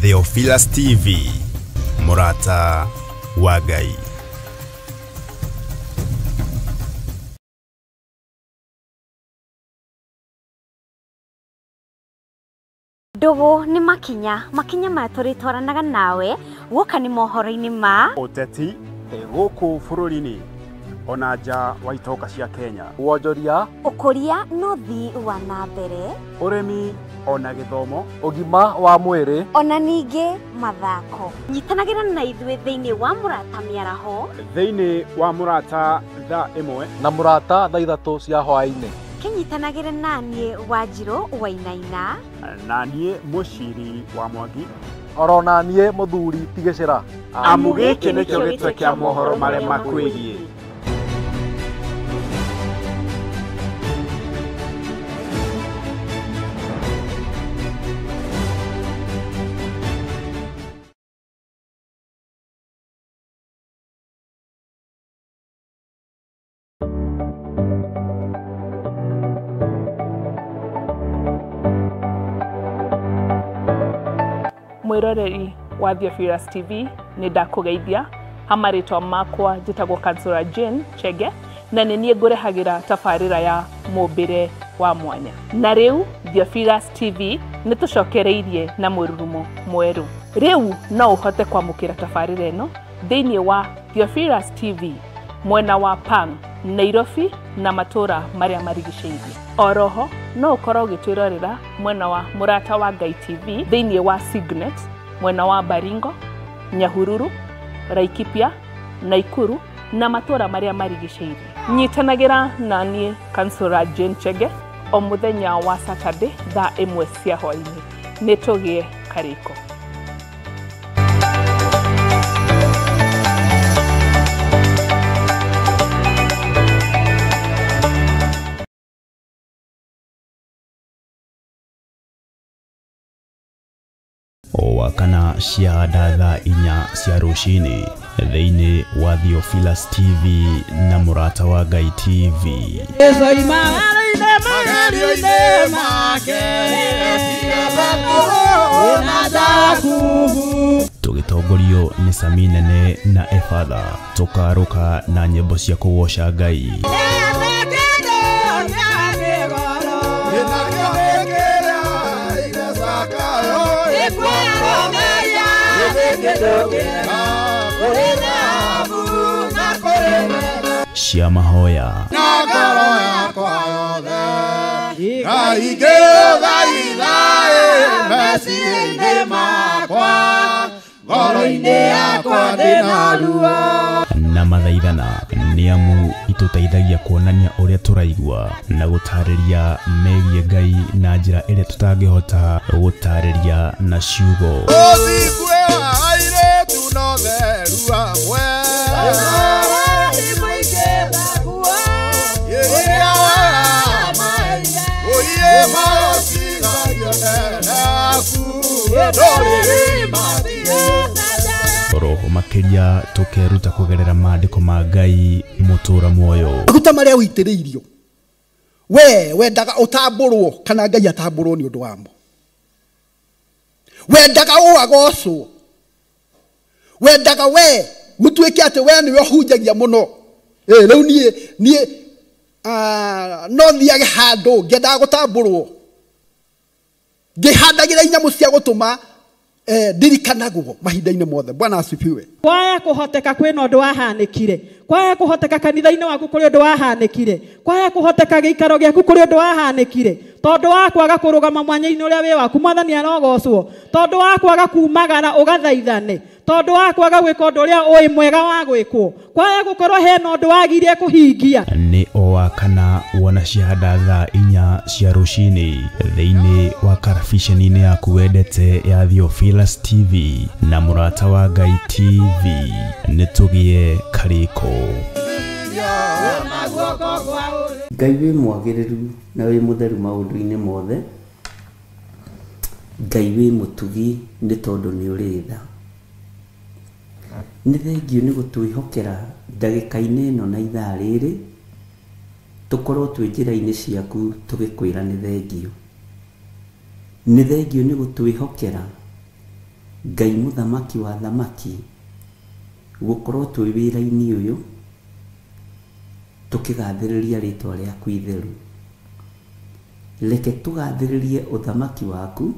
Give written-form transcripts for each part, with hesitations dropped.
Theophilus TV, Mũrata wa Ngai. Ndugu nĩ makinya makinya maya tũrĩtwaranaga nawe guoka nĩ mohoro-inĩ ma ũteti gũkũ bũrũri-inĩ ona nja wa itoka cia Kenya, wonjoria, ũkũria na ũthii wa na mbere, ũrĩmi ona gĩthomo, ũgima wa mwĩrĩ ona ningĩ mathako. Nyitanagĩra na ithuĩ thĩinĩ wa Mũrata Mĩaraho, thĩinĩ wa Mũrata thaa 1 na Mũrata thaa 3 cia hwaĩ-inĩ. Kĩnyitanagĩre naniĩ Wanjirũ Wainaina, na niĩ Mũciri wa Mwangi, orona niĩ Mũthuri Tigĩcĩra. Amu gĩkĩ nĩkĩo gĩtwe kĩa mohoro marĩa makwĩgiĩ. Mwiroreri wa Theophilus TV nĩ ndakũgeithia ha marĩtwa makwa njĩtagwo Kansura Jane Chege na nĩ niĩ ngũrehagĩra tabarĩra ya mũmbĩre wa mwanya. Na rĩu Theophilus TV nĩ tũcokereirie na mũrurumo mwerũ. Rĩu no ũhote kwamũkĩra tabarĩra ĩno thĩinĩ wa Theophilus TV mwena wa Pang, Nairobi na matũra marĩa marigicĩirie. Oroho no ũkorwo ũgĩtwĩrorera mwena wa Mũrata wa Ngai TV thĩinĩ wa Signet mwena wa Baringo, Nyahururu, Laikipia, Naikuru na matũra marĩa marigicĩirie. Nyitanagĩra na niĩ Kansura Jane Chege o mũthenya wa Saturday thaa 1 cia hwaĩ-inĩ. Nĩ tũgĩe karĩko. Wakana cia thaa 4 cia rũcinĩ thĩinĩ wa Theophilus TV na Mũrata wa Ngai TV. Tũgĩtongorio nĩ Sami Nene na Efatha, tũkarũka na nyĩmbo cia kũgoca Ngai. Cia mahoya na mathaithana nĩ amu itũteithagia kuonania ũrĩa tũraigua na gũtarĩria megiĩ Ngai na njĩra ĩrĩa tũtangĩhota gũtarĩria na ciugo. Roho makĩria tũkeruta kũgerera maandĩko ma Ngai mũtũra muoyo. Maguta marĩa ũitĩrĩirio we wendaga ũtambũrwo kana Ngai atambũrwo nĩ ũndũ wamo, wendaga ũagocwo, wendaga we gũtuĩke atĩ we nĩwe ũhunjagia mũno. Rĩu niĩ no thiage handũ ngĩendaga gũtambũrwo, ngĩhandagĩra inyamũ cia gũtũma ndirikanagwo mahinda-inĩ mothe. Bwana asifiwe. Kwaya kũhoteka kwĩna ũndũ wahanĩkire, kwaya kũhoteka kanitha-inĩ waku kũrĩ ũndũ wahanĩkire, kwaya kũhoteka gĩikaro gĩaku kũrĩ ũndũ wahanĩkire, tondũ wa kwaga kũrũgama mwanya-inĩ ũrĩa wĩ waku Mwathani arogocwo, tondũ wa kwaga kumagara ũgathaithane, tondũ wa kwaga gwĩka ũndũ ũrĩa ũĩ mwega wa gwĩkwo, kwaya gũkorwo hena ũndũ wagirie kũhingia. Nĩ o wa kana wona ciahanda thaa 4 cia rũcinĩ thĩinĩ wa karabiceni-inĩ yaku wendete ya Theophilus TV na Mũrata wa Ngai TV. Nĩ tũgĩe karĩko. Ngai wĩ mwagĩrĩru na wĩ mũtheru maũndũ-inĩ mothe, Ngai wĩ mũtugi nĩ tondũ nĩ ũrĩ tha. Nĩ thengiũ nĩ gũtwĩhokera ndagĩka-inĩ ĩno na ithaa rĩrĩ tũkorwo twĩ njĩra-inĩ ciaku tũgĩkwĩra nĩ thengiũ. Nĩ thengiũ nĩ gũtwĩhokera Ngai mũthamaki wa thamaki gũkorwo twĩ wĩra-inĩ ũyũ tũkĩgathĩrĩria rĩtwa rĩaku itheru. Reke tũgathĩrĩrie ũthamaki waku,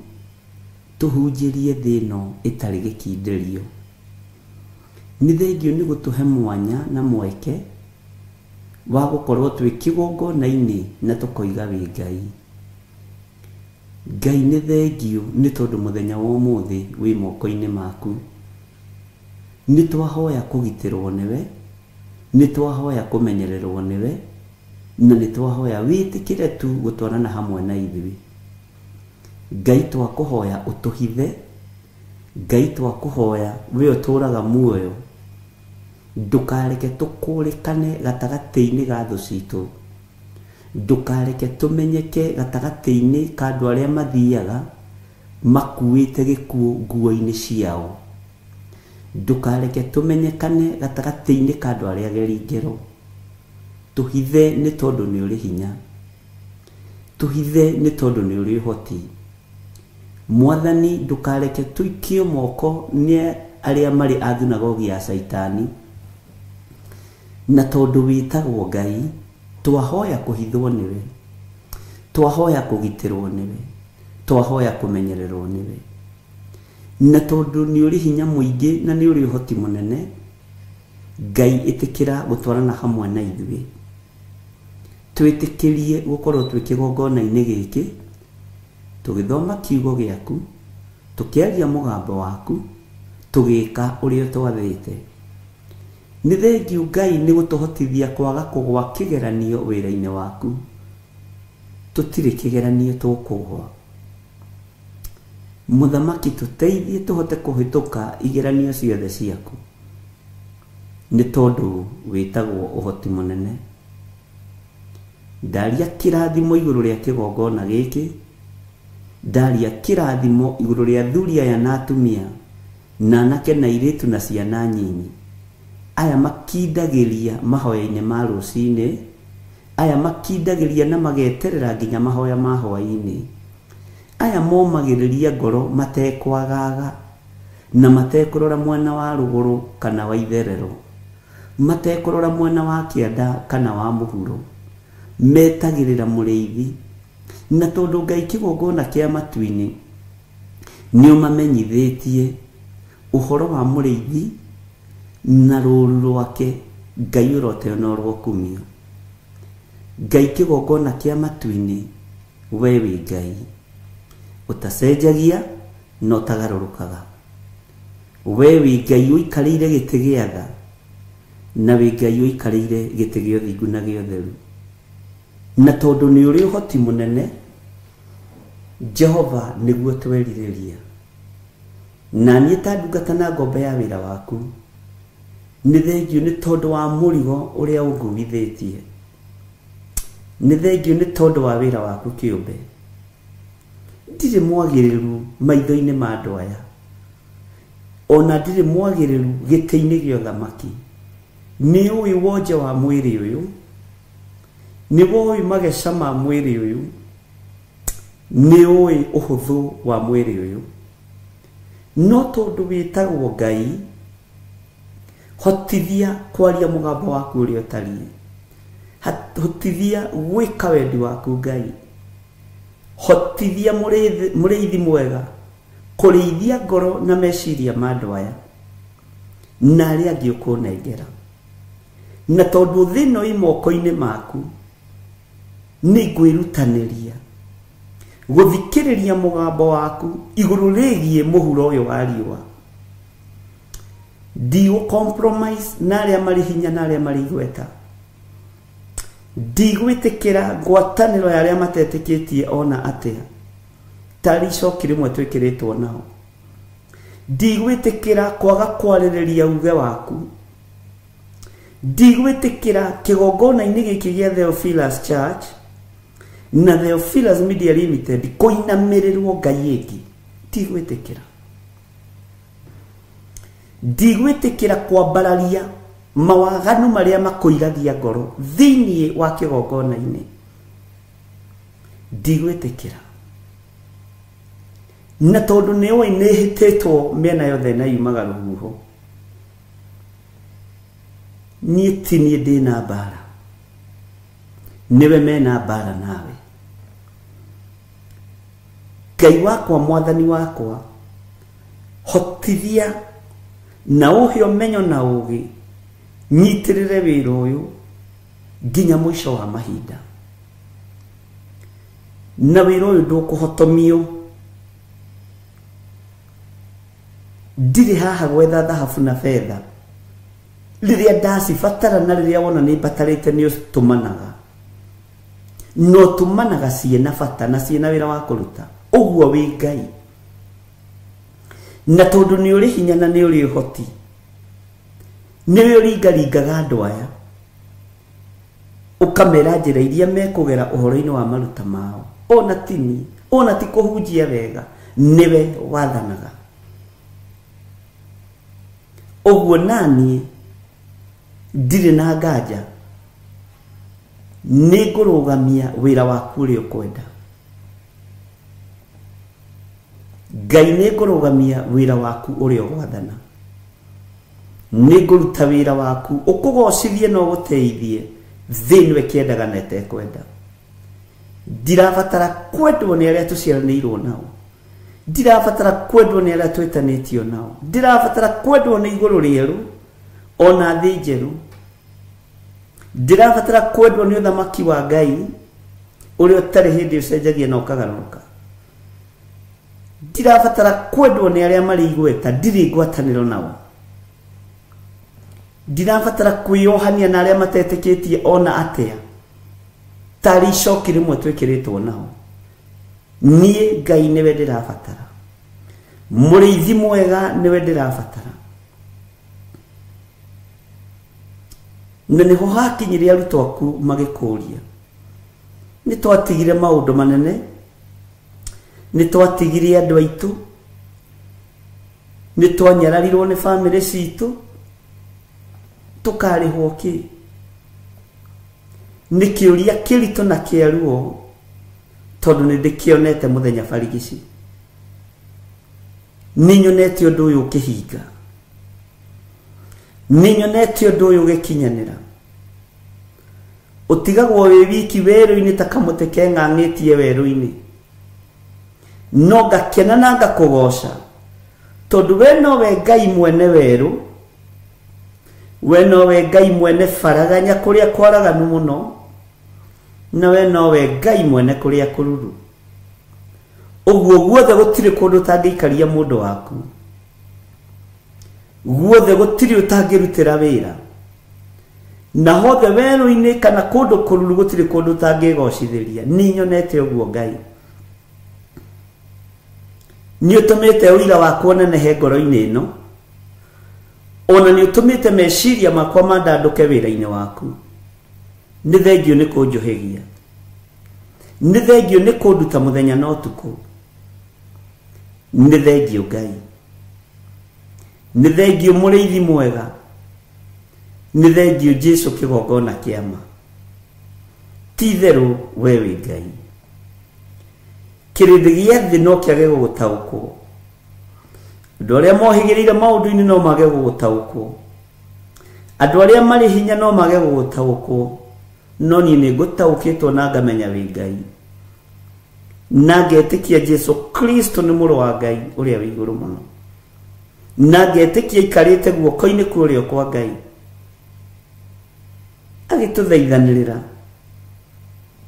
tũhunjĩrie thĩ ĩno ĩtarĩ gĩkindĩrio. Nĩ thengio nĩ gũtũhe mwanya na mweke wa gũkorwo twĩ kĩgongona-inĩ na tũkoiga wĩ Ngai. Ngai nĩ thengio nĩ tondũ mũthenya wa ũmũthĩ wĩ moko-inĩ maku. Nĩ twahoya kũgitĩrwo nĩwe, nĩ twahoya kũmenyererwo nĩwe, na nĩ twahoya wĩtĩkĩre tu gũtwarana hamwe na ithuĩ. Ngai twakũhoya ũtũhithe, Ngai twakũhoya we ũtũraga muoyo, ndũkareke tũkũrĩkane gatagatĩ-inĩ ga thũ citũ, ndũkareke tũmenyeke gatagatĩ-inĩ ka andũ arĩa mathiaga makuĩte gĩkuũ nguo-inĩ ciao, ndũkareke tũmenyekane gatagatĩ-inĩ ka andũ arĩa ageri ngero. Tũhithe nĩ tondũ nĩ ũrĩ hinya, tũhithe nĩ tondũ nĩ ũrĩ ũhoti. Mwathani ndũkareke tũikio moko nĩ arĩa marĩ a thunagogi ya Caitani, na tondũ wĩtagwo Ngai twahoya kũhithwo nĩwe, twahoya kũgitĩrwo nĩwe, twahoya kũmenyererwo nĩwe. Na tondũ nĩ ũrĩ hinya mũingĩ na nĩ ũrĩ ũhoti mũnene, Ngai ĩtĩkĩra gũtwarana hamwe na ithuĩ. Twĩtĩkĩrie gũkorwo twĩ kĩgongona-inĩ gĩkĩ, tũgĩthoma kiugo gĩaku, tũkĩaria mũgambo waku, tũgĩka ũrĩa ũtwathĩte. Nĩ thengio Ngai nĩ gũtũhotithia kwaga kũgwa kĩgeranio wĩra-inĩ waku. Tũtirĩ kĩgeranio tũkũgwa. Mũthamaki tũteithie tũhote kũhĩtũka igeranio ciothe ciaku, nĩ tondũ wĩtagwo ũhoti mũnene. Ndaria kĩrathimo igũrũ rĩa kĩgongona gĩkĩ, ndaria kĩrathimo igũrũ rĩa athuri aya na atumia, na anake na airĩtu na ciana nyinyi, aya makindagĩria mahoya-inĩ ma rũcinĩ, aya makindagĩria na mageterera nginya mahoya ma hwaĩ-inĩ, aya momagĩrĩria ngoro matekwagaga na matekũrora mwena wa rũgũrũ kana wa itherero, matekũrora mwena wa kĩanda kana wa mũhuro, metagĩrĩra mũrĩithi. Na tondũ Ngai kĩgongona kĩa matu-inĩ nĩ ũmamenyithĩtie ũhoro wa mũrĩithi na rũũru rwake, Ngai ũroteo na ũrokumio. Ngai kĩgongona kĩa matu-inĩ, we wĩ Ngai ũtacenjagia na ũtagarũrũkaga. We wĩ Ngai ũikarĩire gĩtĩ gĩa tha, na wĩ Ngai ũikarĩire gĩtĩ gĩa ũthingu na gĩa ũtheru. Na tondũ nĩ ũrĩ ũhoti mũnene, Jehova nĩguo twerirĩria. Na niĩ ta ndungata na ngombo ya wĩra waku, nĩ thengio nĩ tondũ wa mũrigo ũrĩa ũnguithĩtie, nĩ thengio nĩ tondũ wa wĩra waku kĩũmbe. Ndirĩ mwagĩrĩru maitho-inĩ ma andũ aya, ona ndirĩ mwagĩrĩru gĩtĩ-inĩ gĩa ũthamaki. Nĩ ũĩ wonje wa mwĩrĩ ũyũ, nĩ woĩ mageca ma mwĩrĩ ũyũ, nĩ ũĩ ũhũthũ wa mwĩrĩ ũyũ. No tondũ wĩtagwo Ngai, hotithia kwaria mũgambo waku ũrĩa ũtariĩ, hotithia gwĩka wendi waku Ngai, hotithia mũrĩithi mwega kũrĩithia ngoro na meciria ma andũ aya na arĩa angĩ ũkũnengera. Na tondũ thĩ ĩno ĩ moko-inĩ maku, nĩ ngwĩrutanĩria gũthikĩrĩria mũgambo waku igũrũ rĩgiĩ mũhuro ũyũ wa riũa. Ndigũ compromise na arĩa marĩ hinya na arĩa marĩ igweta. Ndigwĩtĩkĩra ngwatanĩro ya arĩa matetĩkĩtie ona atĩa, tarĩ icoki rĩmwe twĩkĩrĩtwo nao. Ndigwĩtĩkĩra kwaga kwarĩrĩria uge waku. Ndigwĩtĩkĩra kĩgongona-inĩ gĩkĩ gĩa Theophilus Church na Theophilus Media Limited kũinamĩrĩrwo Ngai ĩngĩ. Ndigwĩtĩkĩra. Ndigwĩtĩkĩra kwambararia mawaganu marĩa makũiragia ngoro thĩinĩ wa kĩgongona-inĩ. Ndigwĩtĩkĩra. Na tondũ nĩ ũĩ nĩ hĩtĩtwo mĩena yothe na yumaga rũhuho. Niĩ ti niĩ ndĩna mbara, nĩwe mena mbara nawe. Ngai wakwa, mwathani wakwa, hotithia na ũhe ũmenyo na ũgĩ, nyitĩrĩre wĩra ũyũ nginya mũico wa mahinda. Na wĩra ũyũ ndũkũhotomio. Ndirĩ haha gwetha thahabu na betha. Rĩrĩa ndacibatara na rĩrĩa wona nĩ mbatarĩte nĩ ũtũmanaga. No tũmanaga ciĩna bata na ciĩna wĩra wa kũruta. Ũguo wĩ Ngai. Na tondũ nĩ ũrĩ hinya na nĩ ũrĩ ũhoti, nĩwe ũringaringaga andũ aya, ũkamera njĩra iria mekũgera ũhoro-inĩ wa maruta mao. Ona tini, ona ti kũhunjia wega, nĩwe wathanaga. Ũguo naniĩ ndirĩ na nganja, nĩ ngũrũgamia wĩra waku ũrĩa ũkwenda. Ngai nĩ ngũrũgamia wĩra waku ũrĩa ũgwathana. Nĩ ngũruta wĩra waku ũkũgocithie na ũgũteithie thĩ ĩno ĩkĩendaga na ĩtekwenda. Ndirabatara kwendwo nĩ arĩa tũciaranĩirwo nao, ndirabatara kwendwo nĩ arĩa twĩtanĩtio nao, ndirabatara kwendwo nĩ igũrũ rĩerũ ona thĩ njerũ. Ndirabatara kwendwo nĩ ũthamaki wa Ngai ũrĩa ũtarĩ hĩndĩ ũcenjagia na ũkagarũrũka. Ndirabatara kwendwo nĩ arĩa marĩ igweta, ndirĩ ngwatanĩro nao. Ndirabatara kwĩyohania na arĩa matetĩkĩtie ona atĩa, tarĩ icoki rĩmwe twĩkĩrĩtwo nao. Niĩ Ngai nĩwe ndĩrabatara, mũrĩithi mwega nĩwe ndĩrabatara. Na nĩho hakinyire arutwo aku magĩkũria, nĩ twatigire maũndũ manene, nĩ twatigire andũ aitũ, nĩ twanyararirwo nĩ bamĩrĩ citũ, tũkarĩhwo kĩ? Nĩ kĩũria kĩritũ na kĩa ruo, tondũ nĩ ndĩkĩonete mũthenya barigici. Nĩ nyonete ũndũ ũyũ ũkĩhinga, nĩ nyonete ũndũ ũyũ ũgĩkinyanĩra. Ũtigagwo wĩ wiki werũ-inĩ ta kamũtĩ keng'ang'ĩtie werũ-inĩ, no ngakena na ngakũgoca, tondũ we nowe Ngai mwene werũ, we nowe Ngai mwene baraganya kũrĩa kwaraganu mũno, na we nowe Ngai mwene kũrĩa kũruru. Ũguo guothe gũtirĩ kũndũ ũtangĩikaria mũndũ waku, guothe gũtirĩ ũtangĩrutĩra wĩra, na hothe werũ-inĩ kana kũndũ kũruru gũtirĩ kũndũ ũtangĩgocithĩria. Nĩ nyonete ũguo Ngai. Nĩ ũtũmĩte ũira wakwa ũnenehe ngoro-inĩ ĩno, ona nĩ ũtũmĩte meciria makwa mandandũke wĩra-inĩ waku. Nĩ thengio nĩ kũnjũhĩgia, nĩ thengio nĩ kũnduta mũthenya na ũtukũ. Nĩ thengio Ngai, nĩ thengio mũrĩithi mwega, nĩ thengio Jesu kĩgongona kĩama. Ti itherũ we wĩ Ngai. Kĩrĩndĩ gĩa thĩ no kĩage gũgũtaũkwo, andũ arĩa mohĩgĩrĩire maũndũ-inĩ no mage gũgũtaũkwo, andũ arĩa marĩ hinya no mage gũgũtaũkwo, no niĩ nĩ ngũtaũkĩtwo na ngamenya wĩ Ngai, na ngetĩkia Jesu Kristo nĩ mũrũ wa Ngai ũrĩa wĩ igũrũ mũno, na ngetĩkia aikarĩte guoko-inĩ kwa ũrĩo kwa Ngai agĩtũthaithanĩrĩra.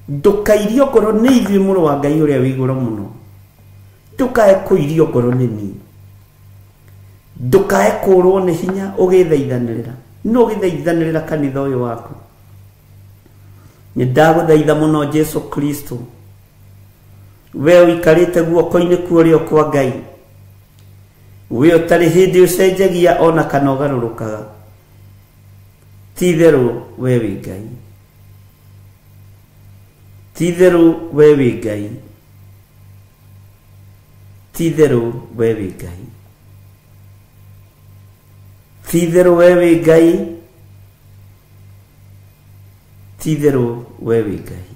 Ndũkairio ngoro nĩ ithuĩ mũrũ wa Ngai ũrĩa wĩ igũrũ mũno, ndũkae kũirio ngoro nĩ niĩ, ndũkae kũrwo nĩ hinya ũgĩthaithanĩrĩra. No ũgĩthaithanĩrĩra kanitha ũyũ waku. Nĩ ndagũthaitha mũno Jesu Kristo, we ũikarĩte guoko-inĩ kwa ũrĩo kwa Ngai, we ũtarĩ hĩndĩ ũcenjagia ona kana ũgarũrũkaga. Ti itherũ we wĩ Ngai, ti itherũ we wĩ Ngai, ti itherũ we wĩ Ngai, ti itherũ we wĩ Ngai, ti itherũ we wĩ Ngai,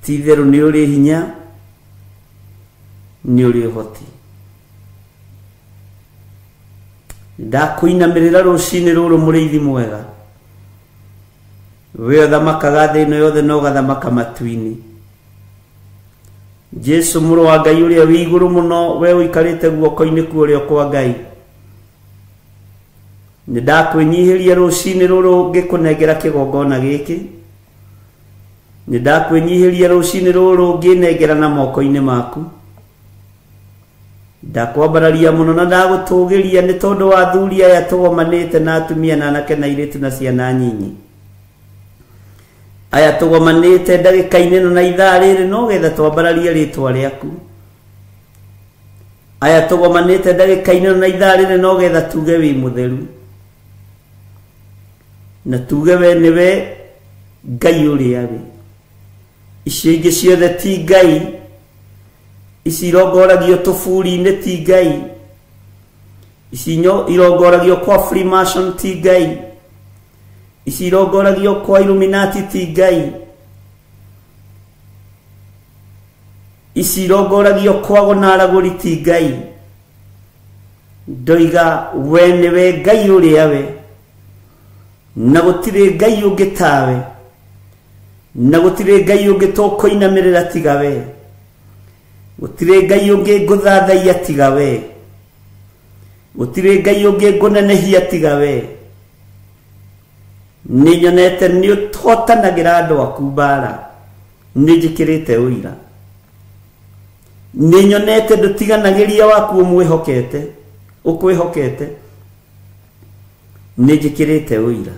ti Ti-itherũ nĩ ũrĩ hinya, nĩ ũrĩ ũhoti. Ndakũinamĩrĩra rũcinĩ rũrũ mũrĩithi mwega, we ũthamakaga thĩ ĩno yothe na ũgathamaka matu-inĩ. Jesu mũrũ wa Ngai ũrĩa wĩ igũrũ mũno, we ũikarĩte guoko-inĩ kwa ũrĩo kwa Ngai, nĩ ndakwĩnyihĩria rũcinĩ rũrũ ngĩkũnengera kĩgongona gĩkĩ. Nĩ ndakwĩnyihĩria rũcinĩ rũrũ ngĩnengera na moko-inĩ maku. Ndakwambararia mũno na ndagũtũgĩria nĩ tondũ wa athuri aya tũgomanĩte na atumia na anake na airĩtu na ciana nyinyi. Aya tũgomanĩte ndagĩka-inĩ ĩno na ithaa rĩrĩ no getha twambararie rĩtwa rĩaku. Aya tũgomanĩte ndagĩka-inĩ ĩno na ithaa rĩrĩ no getha tuge wĩ mũtheru, na tuge we nĩwe Ngai ũrĩa wĩ. Icio ingĩ ciothe ti Ngai, ici irongoragio tũburi-inĩ ti Ngai, ici irongoragio kwa Freemason ti Ngai, ici irongoragio kwa Illuminati ti Ngai, ici irongoragio kwa gonaragũri ti Ngai. Ndoiga we nĩwe Ngai ũrĩa we, na gũtirĩ Ngai ũngĩ tawe, na gũtirĩ Ngai ũngĩ tũkũinamĩrĩra tiga we, gũtirĩ Ngai ũngĩ ngũthathaiya tiga we, gũtirĩ Ngai ũngĩ ngũnenehia tiga we. Nĩ nyonete nĩ ũhotanagĩra andũ aku mbara, nĩ njĩkĩrĩte ũira. Nĩ nyonete ndũtiganagĩria waku ũmwĩhokete, ũkwĩhokete, nĩ njĩkĩrĩte ũira,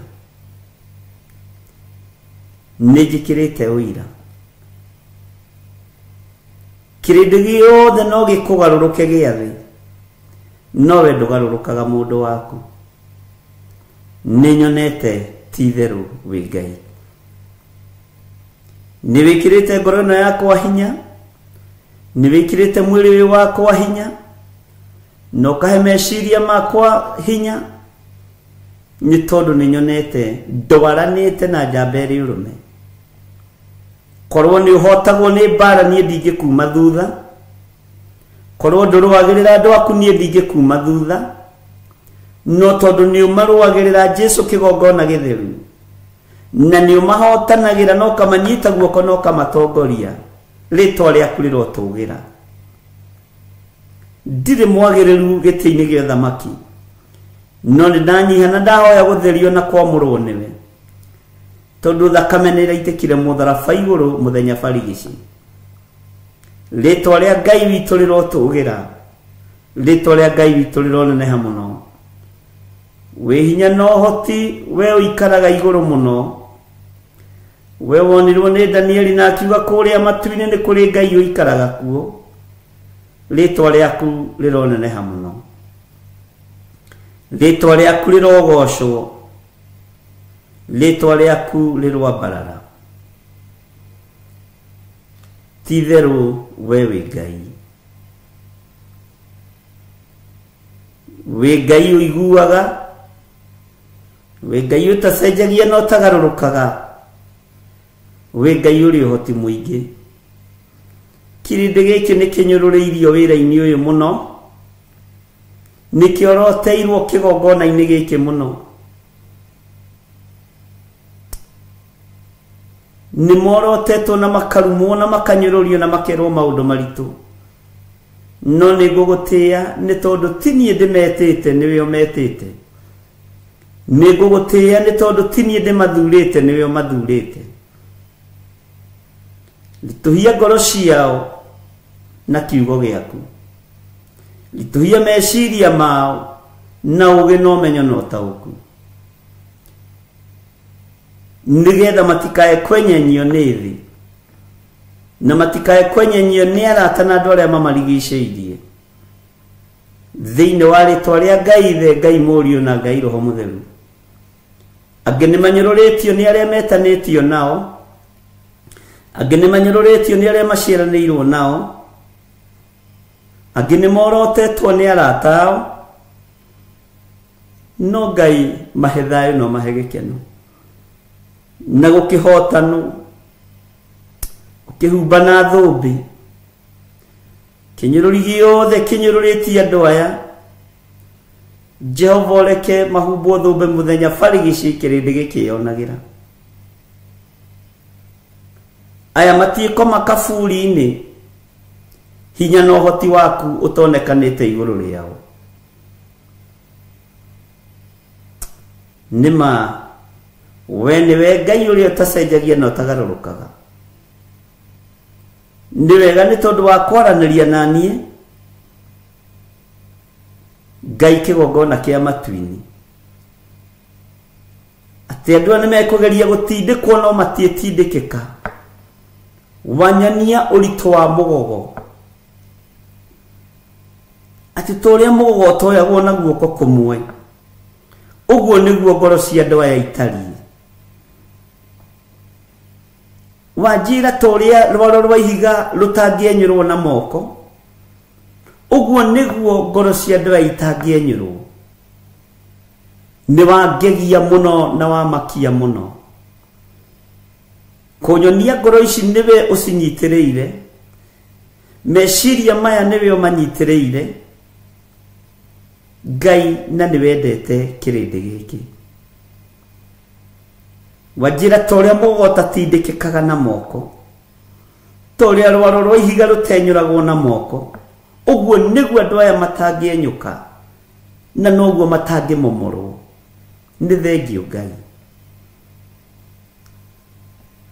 nĩ njĩkĩrĩte ũira. Kĩrĩndĩ gĩothe no gĩkũgarũrũke gĩa thĩ, no we ndũgarũrũkaga mũndũ waku. Nĩ nyonete ti-itherũ wĩ Ngai. Nĩ wĩkĩrĩte ngoro ĩno yakwa hinya, nĩ wĩkĩrĩte mwĩrĩ ũyũ wakwa hinya, na ũkahe meciria makwa hinya, nĩ tondũ nĩ nyonete ndwaranĩte na njamba ĩrĩ ũrũme. Korwo nĩ ũhotagwo nĩ mbara niĩ ndingĩkuma thutha, korwo ndũrũagĩrĩra andũ aku niĩ ndingĩkuma thutha, no tondũ nĩ ũmarũagĩrĩra Jesu kĩgongona gĩtheru, na nĩ ũmahotanagĩra na ũkamanyita guoko na ũkamatongoria, rĩtwa rĩaku rĩrotũgĩra. Ndirĩ mwagĩrĩru gĩtĩ-inĩ gĩa ũthamaki, no nĩ ndanyiha na ndahoya gũtherio na kwamũrwo nĩwe, tondũ thakame nĩ ĩraitĩkire mũtharaba igũrũ mũthenya barigici. Rĩtwa rĩa Ngai witũ rĩrotũgĩra, rĩtwa rĩa Ngai witũ rĩroneneha mũno. Wĩ hinya na ũhoti, we ũikaraga igũrũ mũno. We wonirwo nĩ Danieli na akiuga kũrĩa matu-inĩ nĩ kũrĩ Ngai ũikaraga kuo. Rĩtwa rĩaku rĩroneneha mũno, rĩtwa rĩaku rĩrogocwo, rĩtwa rĩaku rĩroambarara. Ti-itherũ we wĩ Ngai, wĩ Ngai ũiguaga, wĩ Ngai ũtacenjagia na ũtagarũrũkaga, wĩ Ngai ũrĩ ũhoti mũingĩ. Kĩrĩndĩ gĩkĩ nĩ kĩnyũrũrĩirio wĩra-inĩ ũyũ mũno, nĩ kĩoroteirwo kĩgongona-inĩ gĩkĩ mũno. Nĩ morotetwo na makarumwo na makanyũrũrio na makerwo maũndũ maritũ, no nĩ ngũgũtĩĩa nĩ tondũ ti niĩ ndĩmetĩte, nĩwe ũmetĩte. Nĩ ngũgũtĩĩa nĩ tondũ ti niĩ ndĩmathurĩte, nĩwe ũmathurĩte. Ritũhia ngoro ciao na kiugo gĩaku, ritũhia meciria mao na ũũgĩ na ũmenyo na ũtaũku, nĩgetha matikae kwenyenyio nĩ thĩ, na matikae kwenyenyio nĩ arata na andũ arĩa mamarigicĩirie. Thĩinĩ wa rĩtwa rĩa Ngai Ithe, Ngai Mũriũ na Ngai Roho Mũtheru. Angĩ nĩ manyũrũrĩtio nĩ arĩa metanĩtio nao, angĩ nĩ manyũrũrĩtio nĩ arĩa maciaranĩirwo nao, angĩ nĩ morotetwo nĩ arata ao, no Ngai mahe thayũ no mahe gĩkeno na gũkĩhotanwo. Kĩhumba na thũmbĩ kĩnyũrũri gĩothe kĩnyũrũrĩtie andũ aya Jehova ũreke mahumbwo thũmbĩ mũthenya barigici kĩrĩndĩ gĩkĩyonagĩra. Aya matiĩkoma kaburi-inĩ hinya na ũhoti waku ũtonekanĩte igũrũ rĩao. Nĩma we nĩwe Ngai ũrĩa ũtacenjagia na ũtagarũrũkaga. Nĩ wega nĩ tondũ wa kwaranĩria na niĩ Ngai kĩgongona kĩa matu-inĩ atĩ andũ aya nĩmekũgeria gũtindĩkwo no matiĩtindĩkĩka. Wanyania ũritũ wa mũgogo atĩ ta ũrĩa mũgogo ũtoyagwo na guoko kũmwe ũguo nĩguo ngoro cia andũ aya itariĩ. Wanjĩra ta ũrĩa rwaro rwa ihiga rũtangĩenyũrwo na moko ũguo nĩguo ngoro cia andũ aya itangĩenyũrwo. Nĩ wangegia mũno na wamakia mũno kũnyonia ngoro ici nĩwe ũcinyitĩrĩire, meciria maya nĩwe ũmanyitĩrĩire Ngai, na nĩwendete kĩrĩndĩ gĩkĩ. Wanjĩra ta ũrĩa mũgogo ũtatindĩkĩkaga na moko, ta ũrĩa rwaro rwa ihiga rũtenyũragwo na moko, ũguo nĩguo andũ aya matangĩenyũka na noguo matangĩmomorwo. Nĩ thengio Ngai.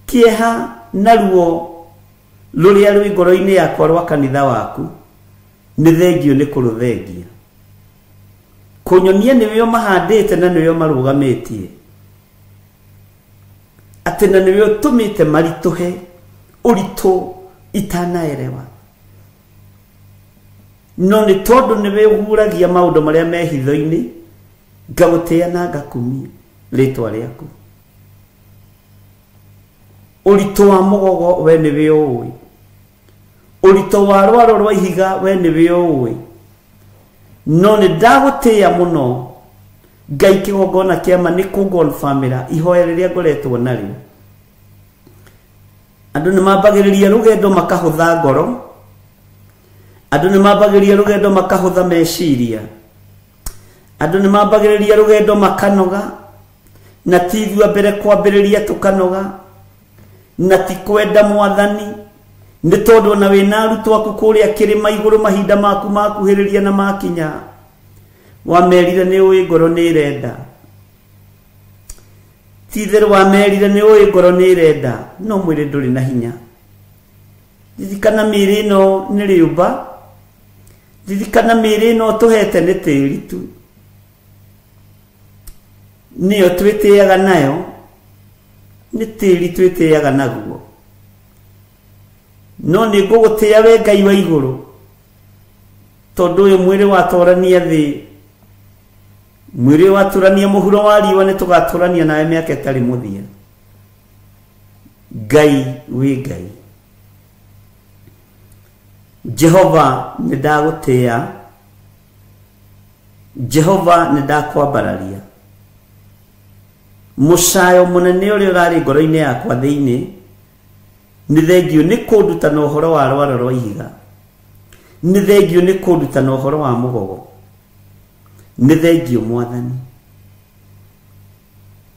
Kĩeha na ruo rũrĩa rwĩ ngoro-inĩ yakwa rwa kanitha waku nĩ thengio nĩ kũrũthengia. Kũnyonia nĩwe ũmahandĩte na nĩwe ũmarũgamĩtie atĩ na nĩwe ũtũmĩte maritũhe ũritũ itanaerewa, no nĩ tondũ nĩwe ũguragia maũndũ marĩa me hitho-inĩ ngagũtĩa na ngakumia rĩtwa rĩaku. Ũritũ wa mũgogo we nĩwe ũũĩ, ũritũ wa rwaro rwa ihiga we nĩwe ũũĩ, no nĩ ndagũtĩa mũno Ngai kĩgongona kĩa ma nĩ kũngonbamĩra ihoya rĩrĩa ngoretwo narĩo. Andũ nĩ mambagĩrĩria rũgendo makahũtha ngoro, andũ nĩ mambagĩrĩria rũgendo makahũtha meciria, andũ nĩ mambagĩrĩria rũgendo makanoga, na ti ithuĩ mbere kwambĩrĩria tũkanoga, na ti kwenda mwathani nĩ tondũ ona wĩna arutwo aku kũrĩa kĩrĩma igũrũ mahinda maku makuhĩrĩria na makinya wamerire nĩ ũĩ ngoro nĩ ĩrenda, ti itherũ wamerire nĩ ũĩ ngoro nĩ ĩrenda no mwĩrĩ ndũrĩ na hinya. Ririkana mĩĩrĩ ĩno nĩ rĩũmba, ririkana mĩĩrĩ ĩno tũhete nĩ tĩri tu, nĩyo twĩtĩaga nayo, nĩ tĩri twĩtĩaga naguo, no nĩ ngũgũtĩa we Ngai wa igũrũ tondũ ũyũ mwĩrĩ watũrania thĩ, mwĩrĩ watũrania mũhuro wa riũa nĩ tũgatũrania nawe mĩaka ĩtarĩ mũthia. Ngai wĩ Ngai. Jehova nĩ ndagũtĩa, Jehova nĩ ndakwambararia. Mũcayo mũnene ũrĩa ũrarĩ ngoro-inĩ yakwa thĩinĩ nĩ thengio nĩ kũnduta na ũhoro wa rwaro rwa ihiga, nĩ thengio nĩ kũnduta na ũhoro wa mũgogo, nĩ thengio mwathani,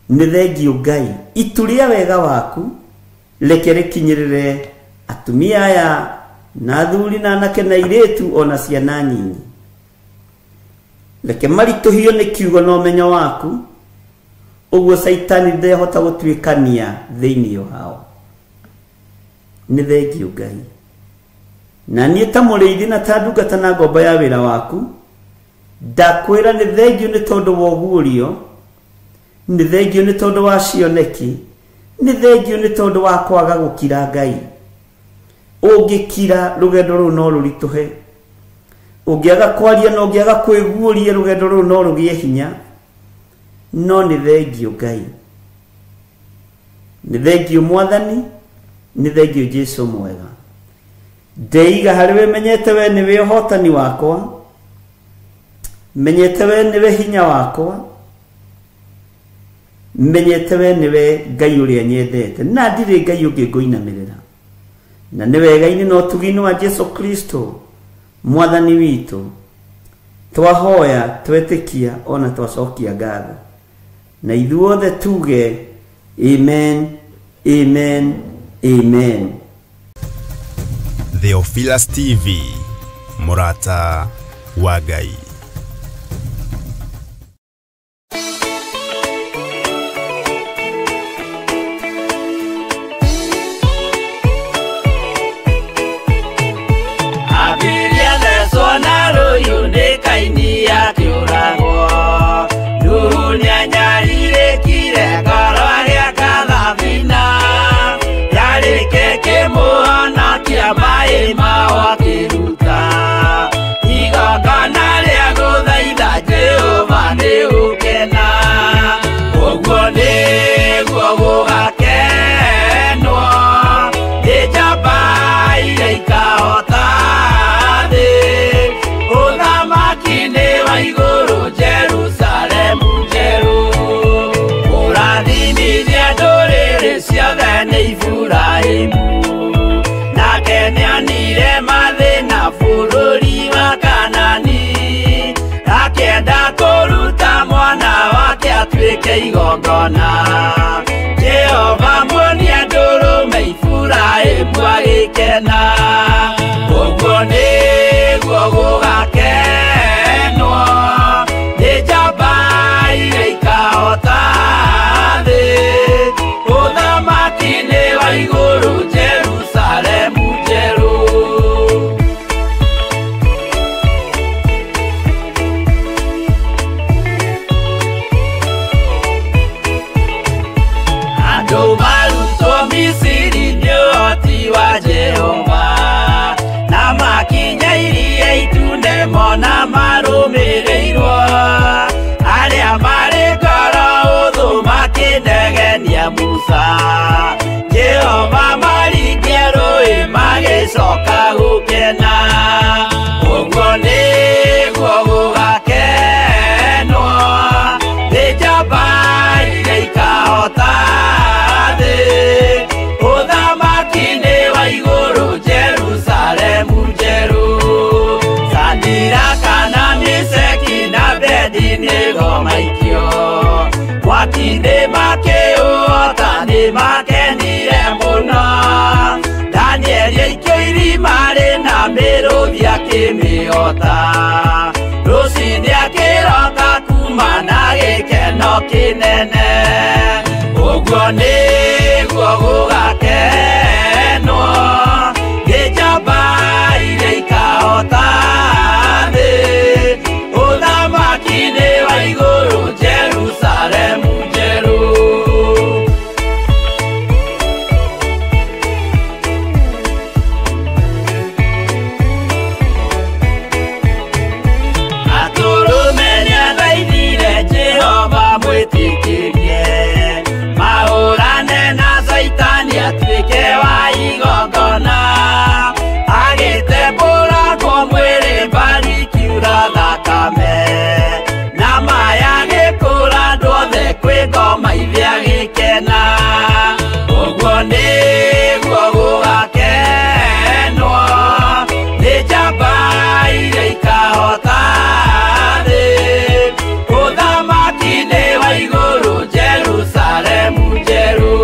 nĩ thengio Ngai. Itu rĩa wega waku reke rĩkinyĩrĩre atumia aya na athuri na anake na airĩtu ona ciana nyinyi, reke maritũhio nĩ kiugo na ũmenyo waku ũguo Caitani ndehota gũtuĩkania thĩinĩ wao. Nĩ thengio Ngai. Na niĩ ta mũrĩithi na ta ndungata na ngombo ya wĩra waku ndakwĩra nĩ thengio nĩ tondũ wa ũguũrio, nĩ thengio nĩ tondũ wa cioneki, nĩ thengio nĩ tondũ wa kwaga gũkira Ngai. Ũngĩkira rũgendo rũu no rũritũhe, ũngĩaga kwaria na ũngĩaga kwĩguũria rũgendo rũu no rũgĩe hinya, no nĩ thengio Ngai, nĩ thengio mwathani, nĩ thengio Jesu mwega. Ndeiga harĩ we menyete we nĩwe ũhotani wakwa, menyete we nĩwe hinya wakwa, menyete we nĩwe Ngai ũrĩa nyendete, na ndirĩ Ngai ũngĩ ngũinamĩrĩra. Na nĩ wega-inĩ na ũtugi-inĩ wa Jesu Kristo mwathani witũ, twahoya twetĩkia ona twacokia ngatho, na ithuothe tuge amen, amen, amen. Theophilus TV, mũrata wa Ngai. Abiria thecwo na rũhiũ nĩ Kaini akĩũragwo. Nuhu nĩanyarirĩkire ngoro agĩaka thabina, yarĩke kĩmũhonokia maĩ mao akĩruta. Igongona rĩa gũthaitha Jehova nĩ gũkena, ũguo nĩguo gũgakenwo nĩ njamba iria ikahota thĩ. Ũthamaki nĩ wa igũrũ Jerusalemu njerũ, kũrathimithia ndũrĩrĩ ciothe nĩ Iburahĩmu. Nake nĩonire mathĩna bũrũri wa Kanani, akĩenda kũruta mwana wake atuĩke igongona. Jehova muonia ndũrũme Iburahĩmu agĩkena, ũguo nĩguo gũgakenwo nĩ njamba iria ikahota thĩ. Ũthamaki nĩ wa igũrũ Jerusalemu njerũ. Andũ marutwo Misiri nĩ ũhoti wa Jehova, na makinya iria itune mona marũmĩrĩirwo. Arĩa marĩ ngoro ũthũ makĩnegenia Musa, Jehova maringia rũĩ magĩcoka gũkena. Ũguo nĩguo gũgakenwo nĩ njamba iria ikahota thĩ. Ũthamaki nĩ wa igũrũ Jerusalemu njerũ. Sadiraka na Meshaki na Abednego maikio mwaki-inĩ makĩũhota nĩ makenire mũno. Danieli aikio irima rĩna mĩrũthi akĩmĩhota, rũcinĩ akĩroka kuma na gĩkeno kĩnene. Ũguo nĩguo gũgakenwo nĩ njamba iria ikahota thĩ. Ũthamaki nĩ wa igũrũ Jerusalemu njerũ. Atũrũme nĩathaithire Jehova mwĩtĩkĩrie, mahũrane na Caitani atuĩke wa igongona. Agĩtembũrangwo mwĩrĩ mbari ikiura thakame, na maya agĩkũra andũ othe kwĩ ngoma ithe agĩkena. Ũguo nĩguo gũgakenwo nĩ njamba iria ikahota thĩ. Ũthamaki nĩ wa igũrũ Jerusalemu njerũ.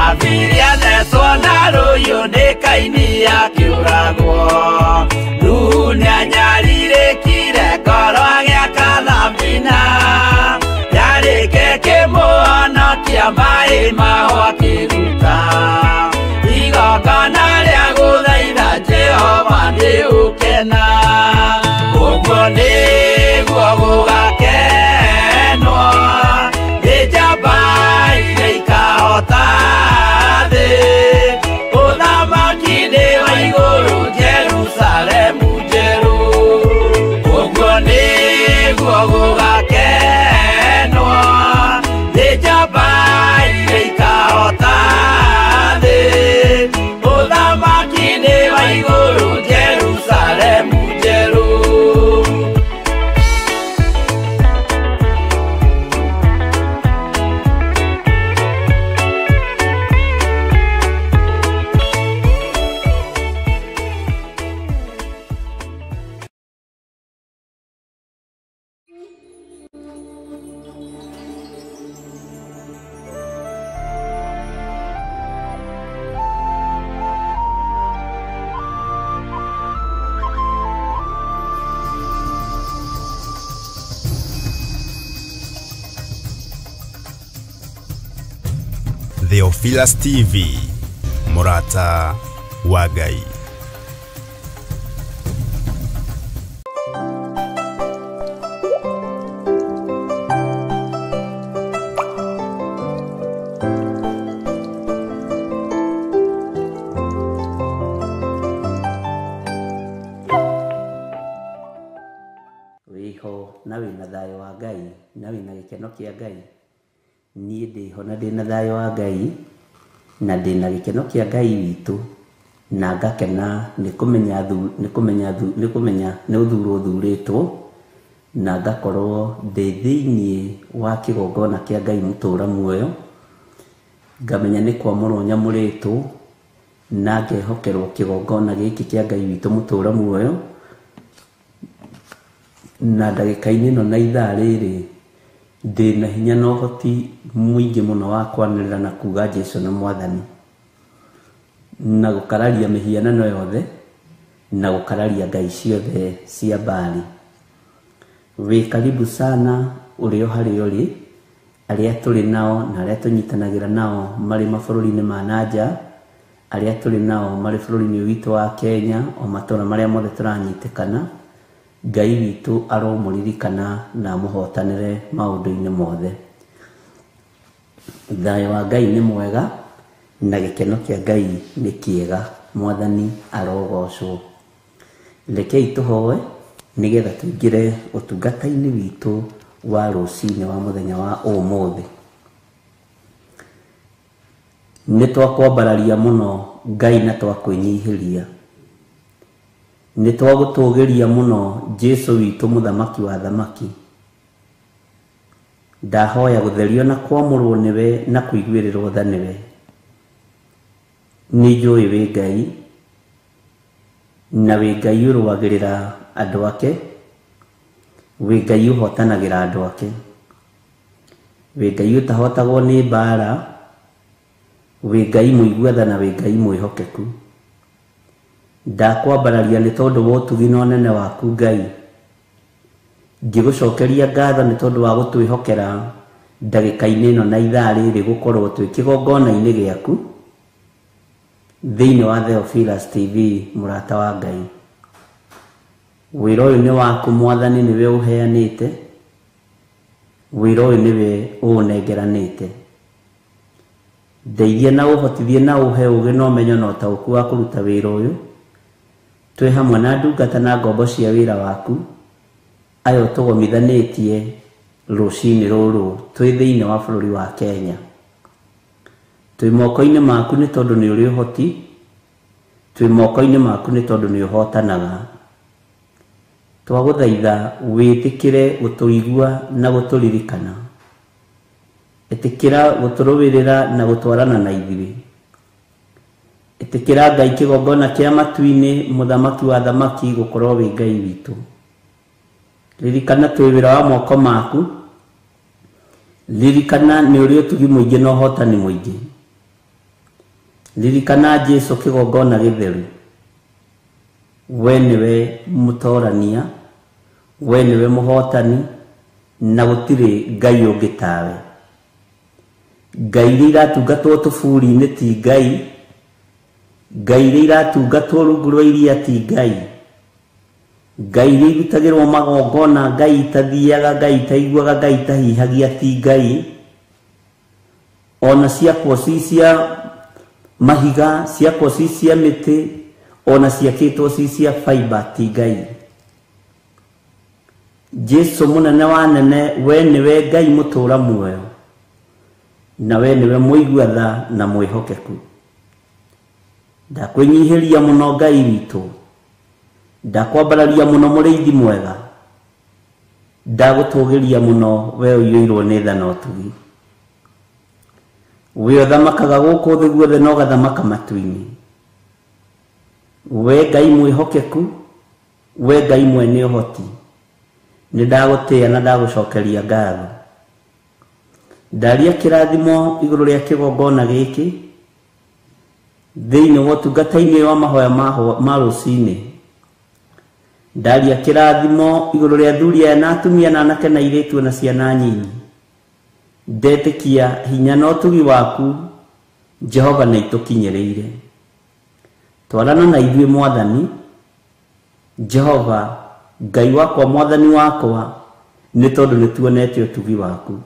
Abiria thecwo na rũhiũ nĩ Kaini akĩũragwo. Nuhu nĩanyarirĩkire ngoro agĩaka thabina, yarĩke kĩmũhonokia maĩ mao akĩruta. Igongona rĩa gũthaitha Jehova nĩ gũkena, ũguo nĩguo gũgakenwo nĩ njamba iria ikahota thĩ. Ũthamaki nĩ wa igũrũ Jerusalemu njerũ, ũguo nĩguo gũgakenwo nĩ njamba iria ikahota thĩ. Ũthamaki nĩ wa igũrũ Jerusalemu. Theophilus TV, mũrata wa Ngai. Wĩho na wĩna thayũ wa Ngai na wĩna gĩkeno kĩa Ngai. Niĩ ndĩho na ndĩna thayũ wa Ngai na ndĩna gĩkeno kĩa Ngai witũ, na ngakena nĩ kũmenya nĩ kũmenya nĩ kũmenya nĩ ũthurwo thurĩtwo, na ngakorwo ndĩ thĩiniĩ wa kĩgongona kĩa Ngai mũtũra muoyo, ngamenya nĩ kwamũrwo nyamũrĩtwo, na ngehokerwo kĩgongona gĩkĩ kĩa Ngai witũ mũtũra muoyo. Na ndagĩka-inĩ ĩno na ithaa rĩrĩ ndĩna hinya na ũhoti mũingĩ mũno wa kwanĩrĩra na kuga Jesũ nĩ Mwathani, na gũkararia mĩhianano yothe na gũkararia ngai ciothe cia Baali. Wĩ karibu sana ũrĩ o harĩa ũrĩ, arĩa tũrĩ nao na arĩa tũnyitanagĩra nao marĩ mabũrũri-inĩ ma nanja, arĩa tũrĩ nao marĩ bũrũri-inĩ witũ wa Kenya, o matũra marĩa mothe tũranyitĩkana. Ngai witũ aromũririkana na amũhotanĩre maũndũ-inĩ mothe. Thayũ wa Ngai nĩ mwega na gĩkeno kĩa Ngai nĩ kĩega. Mwathani arogocwo. Rekei tũhoe nĩgetha tũingĩre ũtungata-inĩ witũ wa rũcinĩ wa mũthenya wa ũmũthĩ. Nĩ twakwambararia mũno Ngai na twakwĩnyihĩria. Nĩ twagũtũgĩria mũno Jesũ witũ mũthamaki wa thamaki. Ndahoya gũtherio na kwamũrwo nĩwe na kũiguĩrĩrwo tha nĩwe. Nĩ njũĩ wĩ Ngai na wĩ Ngai ũrũagĩrĩra andũ ake, wĩ Ngai ũhotanagĩra andũ ake, wĩ Ngai ũtahotagwo nĩ mbara, wĩ Ngai mũigua tha na wĩ Ngai mwĩhokeku. Ndakwambararia nĩ tondũ wa ũtugi na ũnene waku Ngai. Ngĩgũcokeria ngatho nĩ tondũ wa gũtwĩhokera ndagĩka-inĩ ĩno na ithaa rĩrĩ gũkorwo twĩ kĩgongona-inĩ gĩaku thĩinĩ wa Theophilus TV, mũrata wa Ngai. Wĩra ũyũ nĩ waku Mwathani, nĩwe ũheanĩte. Wĩra ũyũ nĩwe ũũnengeranĩte. Ndeithia na ũhotithie na ũhe ũũgĩ na ũmenyo na ũtaũku wa kũruta wĩra ũyũ. Twĩ hamwe na ndungata na ngombo cia wĩra waku aya ũtũgomithanĩtie rũcinĩ rũrũ twĩ thĩinĩ wa bũrũri wa Kenya. Twĩ moko-inĩ maku nĩ tondũ nĩ ũrĩ ũhoti, twĩ moko-inĩ maku nĩ tondũ nĩ ũhotanaga. Twagũthaitha wĩtĩkĩre gũtũigua na gũtũririkana. Ĩtĩkĩra gũtũrũĩrĩra na gũtwarana na ithuĩ. Ĩtĩkĩra Ngai kĩgongona kĩa matu-inĩ, mũthamaki wa thamaki, gũkorwo wĩ Ngai witũ. Ririkana twĩ wĩra wa moko maku. Ririkana nĩ ũrĩ ũtugi mũingĩ na ũhotani mũingĩ. Ririkana Jesũ kĩgongona gĩtheru. We nĩwe mũtorania, we nĩwe mũhotani, na gũtirĩ Ngai ũngĩ tawe. Ngai iria iratungatwo tũburi-inĩ ti Ngai. Ngai iria iratungatwo rungu rwa iria ti Ngai. Ngai iria irutagĩrwo magongona, Ngai itathiaga, Ngai itaiguaga, Ngai itahihagia ti Ngai. Ona ciakwo ci cia mahiga, ciakwo ci cia mĩtĩ, ona ciakĩtwo ci cia fiber ti Ngai. Jesũ mũnene wa nene, we nĩwe Ngai mũtũra muoyo, na we nĩwe mũigua tha na mwĩhokeku. Ndakwĩnyihĩria mũno Ngai witũ. Ndakwambararia mũno mũrĩithi mwega. Ndagũtũgĩria mũno we ũiyũirwo nĩ tha na ũtugi. We ũthamakaga gũkũ thĩ guothe na ũgathamaka matu-inĩ. We Ngai mwĩhokeku, we Ngai mwene ũhoti, nĩ ndagũtĩĩa na ndagũcokeria ngatho. Ndaria kĩrathimo igũrũ rĩa kĩgongona gĩkĩ thĩinĩ wa ũtungata-inĩ wa mahoya ma rũcinĩ. Ndaria kĩrathimo igũrũ rĩa athuri aya na atumia na anake na airĩtu na ciana nyinyi. Ndetĩkia hinya na ũtugi waku Jehova nĩ itũkinyĩrĩire. Twarana na ithuĩ Mwathani Jehova Ngai wakwa, Mwathani wakwa, nĩ tondũ nĩ tuonete ũtugi waku.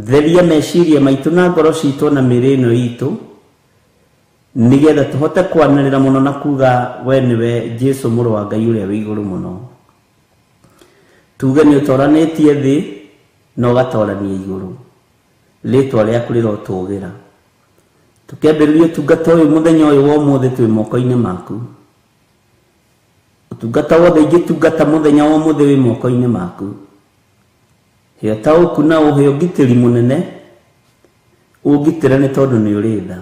Theria meciria maitũ na ngoro citũ na mĩĩrĩ ĩno itũ, nĩgetha tũhote kwanĩrĩra mũno na kuga we nĩwe Jesu mũrũ wa Ngai ũrĩa wĩ igũrũ mũno. Tuge nĩ ũtoranĩtie thĩ na ũgatorania igũrũ. Rĩtwa rĩaku rĩrotũgĩra. Tũkĩambĩrĩria ũtungata ũyũ mũthenya ũyũ wa ũmũthĩ twĩ moko-inĩ maku. Ũtungata wothe ingĩtungata mũthenya wa ũmũthĩ wĩ moko-inĩ maku. He ũtaũku na ũhe ũgitĩri mũnene, ũngitĩre nĩ tondũ nĩ ũrĩ tha.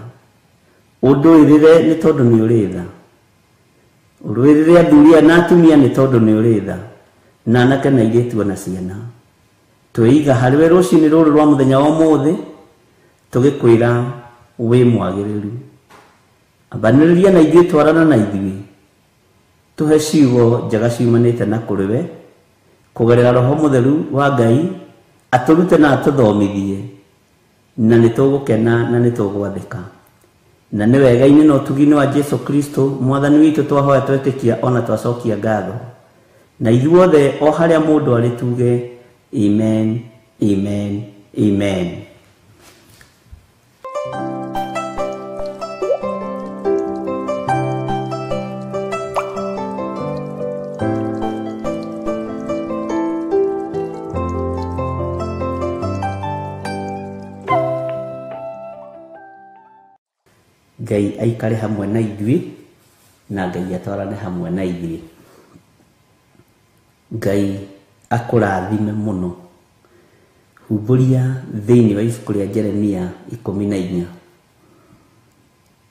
Ũndũĩrĩre nĩ tondũ nĩ ũrĩ tha. Ũrũĩrĩre athuri aya na atumia nĩ tondũ nĩ ũrĩ tha, na anake na airĩtu ona ciana. Twĩiga harĩwe rũcinĩ rũrũ rwa mũthenya wa ũmũthĩ, tũgĩkwĩra wĩ mwagĩrĩru. Ambanĩrĩria na ithuĩ, twarana na ithuĩ, tũhe ciugo njega ciumanĩte na kũrĩ we, kũgerera Roho Mũtheru wa Ngai, atũrute na atũthomithie, na nĩ tũgũkena na nĩ tũgwathĩka. Na nĩ wega-inĩ na ũtugi-inĩ wa Jesu Kristo Mwathani witũ twahoya twetĩkia ona twacokia ngatho. Na ithuothe o harĩa mũndũ arĩ tuge amen, amen, amen. Ngai aikare hamwe na ithuĩ na Ngai atwarane hamwe na ithuĩ. Ngai akũrathime mũno. Humbũria thĩinĩ wa ibuku rĩa Jeremia 14.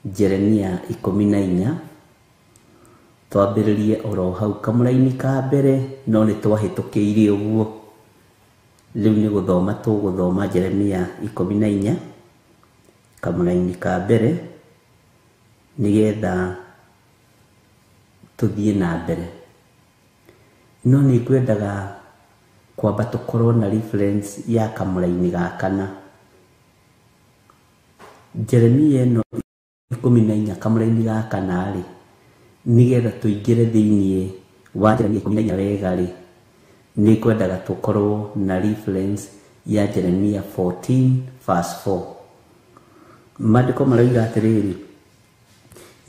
Jeremia 14 twambĩrĩrie oro hau kamũraini ka mbere, no nĩ twahĩtũkĩire ũguo. Rĩu nĩ gũthoma tũgũthoma Jeremia 14 kamũraini ka mbere, nĩgetha tũthiĩ na mbere. No nĩ ngwendaga kwamba tũkorwo na reference ya kamũraini ga kana. Jeremia ĩno 14 kamũraini ga kana rĩ, nĩgetha tũingĩre thĩinĩ wa Jeremia 14 wega rĩ, nĩ ngwendaga tũkorwo na reference ya Jeremia 14 verse 4. Maandĩko maroiga atĩrĩrĩ,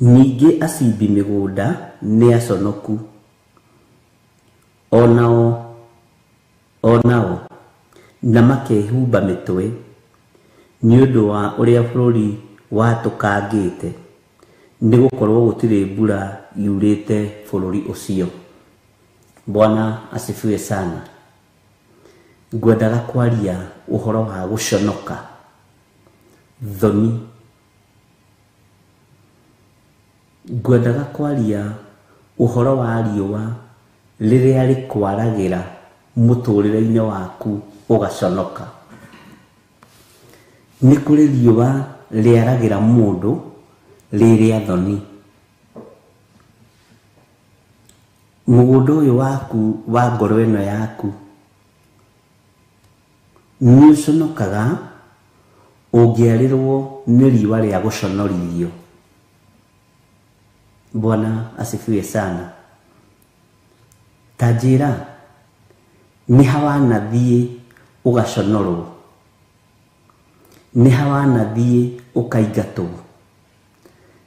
ningĩ acimbi mĩgũnda nĩ aconoku, onao na makehumba mĩtwe nĩ ũndũ wa ũrĩa bũrũri watũkangĩte, nĩ gũkorwo gũtirĩ mbura yurĩte bũrũri ũcio. Bwana asifiwe sana. Ngwendaga kwaria ũhoro wa gũconoka, thoni. Ngwendaga kwaria ũhoro wa riũa rĩrĩa rĩkwaragĩra mũtũrĩre-inĩ waku ũgaconoka. Nĩ kũrĩ riũa rĩaragĩra mũndũ rĩrĩa thoni. Mũgũnda ũyũ waku wa ngoro ĩno yaku nĩ ũconokaga ũngĩarĩrwo nĩ riũa rĩa gũconorithio. Bwana asifiwe sana. Ta njĩra, nĩ ha wanathiĩ ũgaconorwo? Nĩ ha wanathiĩ ũkaingatwo?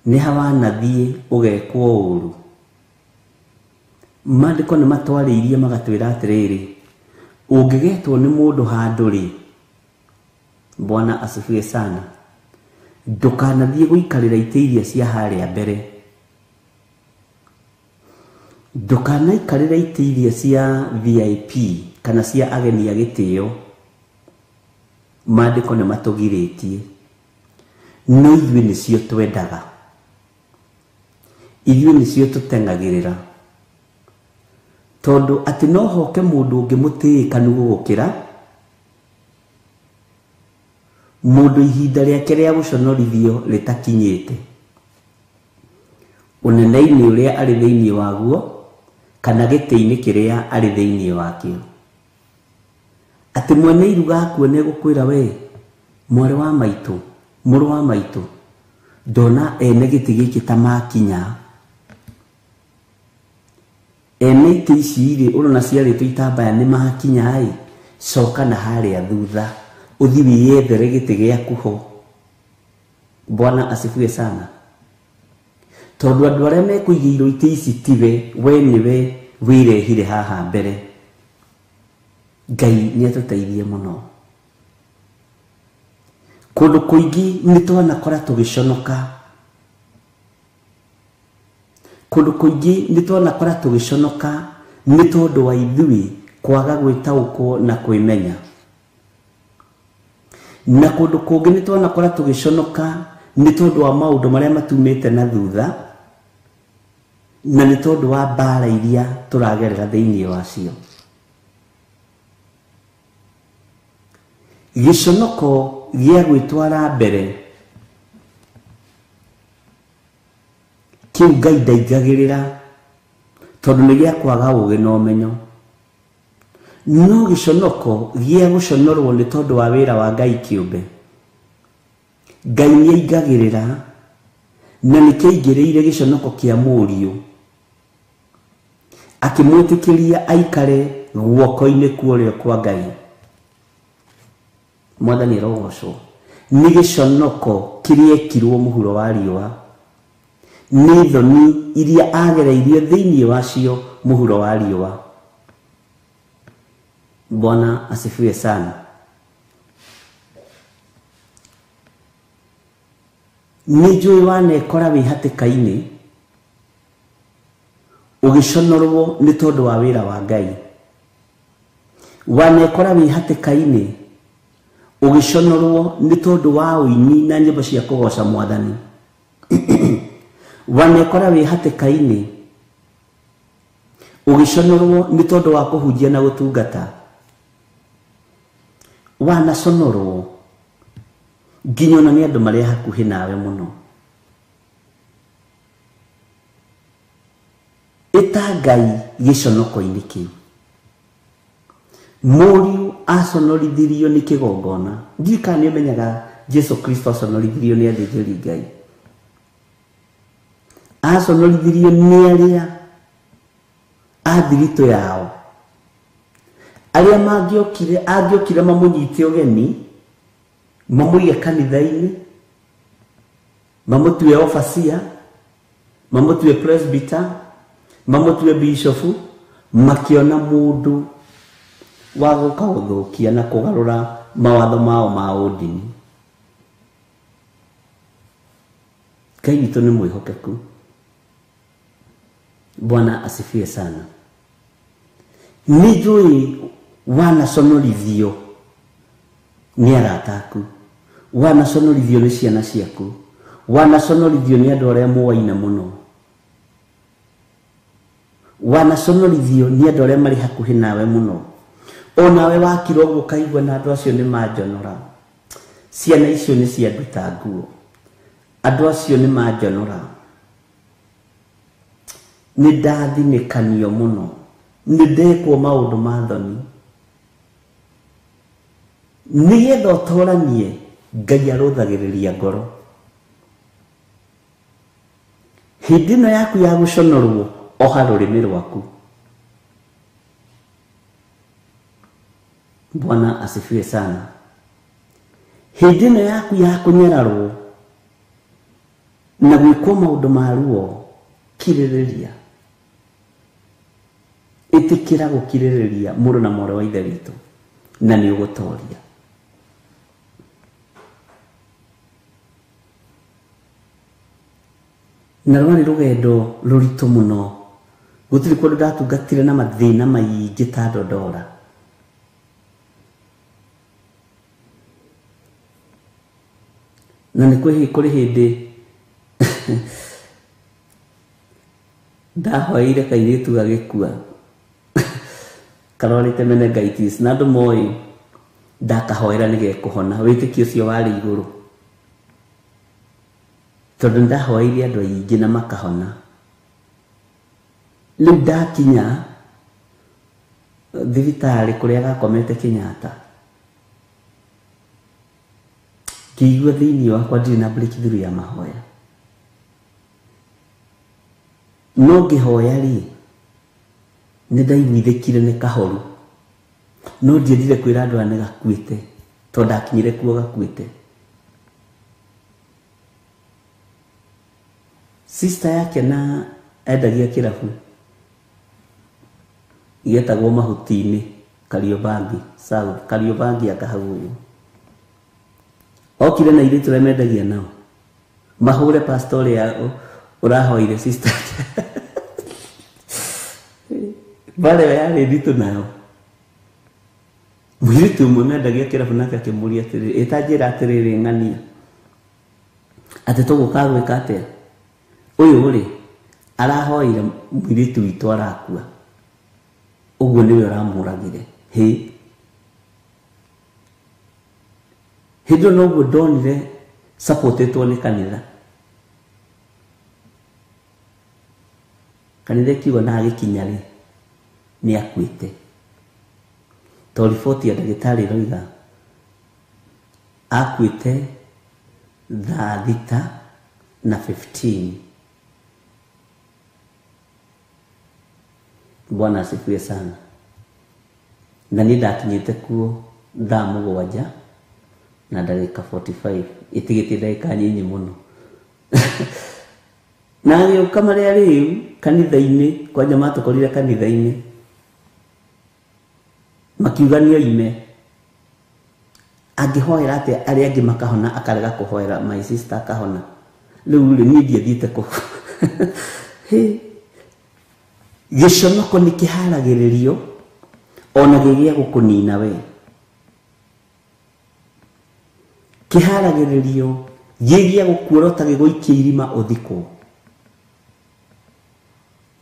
Nĩ ha wanathiĩ ũgekwo ũũru? Maandĩko nĩ matwarĩirie magatwĩra atĩrĩrĩ, ũngĩgetwo nĩ mũndũ handũ rĩ, Bwana asifiwe sana, ndũkanathiĩ gũikarĩra itĩ iria cia harĩa mbere. Ndũkanaikarĩre itĩ iria cia VIP kana cia ageni a gĩtĩo. Maandĩko nĩ matũgirĩtie, no ithuĩ nĩcio twendaga, ithuĩ nĩcio tũteng'agĩrĩra, tondũ atĩ no hoke mũndũ ũngĩ mũtĩĩkanu gũgũkĩra, mũndũ ihinda rĩake rĩa gũconorithio rĩtakinyĩte ũnene-inĩ ũrĩa arĩ thĩinĩ waguo kana gĩtĩ-inĩ kĩrĩa arĩ thĩinĩ wakĩo. Atĩ mwene iruga akuo nĩ egũkwĩra, we mwarĩ wa maitũ, Mũrũ wa maitũ, ndona ene gĩtĩ gĩkĩ ta makinya. Ene itĩ ici rĩ, ũrona ciarĩtwo itambaya nĩ makinya ĩ, coka na harĩa thutha, ũthiĩ wĩyethere gĩtĩ gĩaku ho. Bwana asifiwe sana. Tondũ andũ arĩa mekũigĩirwo itĩ ici tiwe, we nĩwe wĩrehire haha mbere. Ngai nĩ atũteithie mũno. Kũndũ kũingĩ nĩ twanakora tũgĩconoka. Kũndũ kũingĩ nĩ twanakora tũgĩconoka nĩ tondũ wa ithuĩ kwaga gwĩtaũkwo na kwĩmenya. Na kũndũ kũngĩ nĩ twanakora tũgĩconoka nĩ tondũ wa maũndũ marĩa matumĩte na thutha, na nĩ tondũ wa mbara iria tũragerera thĩinĩ wacio. Gĩconoko gĩa gwĩtwara mbere kĩu Ngai ndaingagĩrĩra tondũ nĩ gĩa kwaga ũũgĩ na ũmenyo. No gĩconoko gĩa gũconorwo nĩ tondũ wa wĩra wa Ngai kĩũmbe, Ngai nĩ aingagĩrĩra na nĩ kĩaingĩrĩire gĩconoko kĩa mũriũ, akĩmwĩtĩkĩria aikare guoko-inĩ kwa ũrĩo kwa Ngai. Mwathani arogocwo. Nĩ gĩconoko kĩrĩa ekirwo mũhuro wa riũa, nĩ thoni iria agereirio thĩinĩ wacio mũhuro wa riũa. Bwana asifiwe sana. Nĩ njũĩ wanekora wĩ hatĩka-inĩ ũgĩconorwo nĩ tondũ wa wĩra wa Ngai. Wanekora wĩ hatĩka-inĩ ũgĩconorwo nĩ tondũ wa ũini na nyĩmbo cia kũgoca Mwathani. Wanekora wĩ hatĩka-inĩ ũgĩconorwo nĩ tondũ wa kũhunjia na gũtungata. Wanaconorwo nginya ona nĩ andũ marĩa hakuhĩ nawe mũno. Ĩta Ngai gĩconoko-inĩ kĩu. Mũriũ aconorithirio nĩ kĩgongona. Ndiũĩ kana nĩ ũmenyaga Jesu Kristo aconorithirio nĩ athĩnjĩri Ngai. Aconorithirio nĩ arĩa a thiritũ yao, arĩa mangĩokire, angĩokire mamũnyite ũgeni, mamũige kanitha-inĩ, mamũtue overseer, mamũtue presbyter, mamũtue bishofu, makĩona mũndũ wa gũka gũthũkia na kũgarũra mawatho mao ma ũndini. Ngai witũ nĩ mwĩhokeku. Bwana asifiwe sana. Nĩ njũĩ wanaconorithio nĩ arata aku, wanaconorithio nĩ ciana ciaku, wanaconorithio nĩ andũ arĩa moaine mũno, wanaconorithio nĩ andũ arĩa marĩ hakuhĩ nawe mũno. Onawe wakira ũguo ũkaigua na andũ acio nĩ manjonora, ciana icio nĩ cianduta nguo, andũ acio nĩ manjonora, nĩ ndathinĩkanio mũno, nĩ ndekwo maũndũ ma thoni. Nĩgetha ũtoranie, Ngai arũthagĩrĩria ngoro. Hĩndĩ ĩno yaku ya gũconorwo, oha rũrĩmĩ rwaku. Bwana asifiwe sana. Hĩndĩ ĩno yaku ya kũnyararwo na gwĩkwo maũndũ ma ruo, kirĩrĩria. Ĩtĩkĩra gũkirĩrĩria mũrũ na mwarĩ wa Ithe witũ, na nĩ ũgũtoria. Na rwarĩ rũgendo rũritũ mũno. Gũtirĩ kũndũ ndatungatire na mathĩna maingĩ ta Dodora. Na nĩ kũrĩ hĩndĩ ndahoeire kairĩtu gagĩkua karwarĩte meningitis, na andũ moĩ ndakahoera nĩ gekũhona. Wĩtĩkio ũcio warĩ igũrũ, tondũ ndahoeire andũ aingĩ na makahona. Rĩu ndakinya thibitarĩ kũrĩa gakomete Kenyatta, Ngĩigua thĩinĩ wakwa ndirĩ na breakthrough ya mahoya. No ngĩhoya rĩ, nĩ ndaiguithĩkire nĩ kahoru. No ndiendire kwĩra andũ aya nĩ gakuĩte, tondũ ndakinyire kuo gakuĩte. Sister yake na endagia kĩrabu gĩetagwo Mahuti-inĩ, Kariobangi South, Kariobangi anga hau ũguo. Okire na airĩtu arĩa mendagia nao mahũre pastor ũrĩa ũrahoire sister. Mbara ĩyo yarĩ nditũ nayo. Mũirĩtu ũmwe mendagia kĩrabu nake akĩmũria atĩrĩrĩ, ĩta njĩra atĩrĩrĩ ng'ania, atĩ tũgũka gwĩka atĩa? Ũyũ rĩ, arahoire mũirĩtu witũ arakua. Ũguo nĩwe ũramũragire. Hĩ. Hĩndĩ ĩyo noguo ndonire supportĩtwo nĩ kanitha. Kanitha ĩkiuga na agĩkinya rĩ, nĩ akuĩte. To riboti ya ndagĩtarĩ ĩroiga akuĩte thaa 6:15. Bwana asifiwe sana. Na niĩ ndakinyĩte kuo thaa 7:45, ĩtigĩtie ndagĩka nyinyi mũno. Na agĩũka marĩa rĩu kanitha-inĩ, kwanja matũkorire kanitha-inĩ, makiuga nĩ oime. Angĩhoera atĩa arĩa angĩ makahona, akarega kũhoera my sister akahona. Rĩu rĩ, niĩ ndiathiĩte kũ. Hĩ. Gĩconoko nĩ kĩharagĩrĩrio ona gĩgĩa gũkũnina we. Kĩharagĩrĩrio gĩgĩa gũkuorota gĩgũikia irima ũthikwo.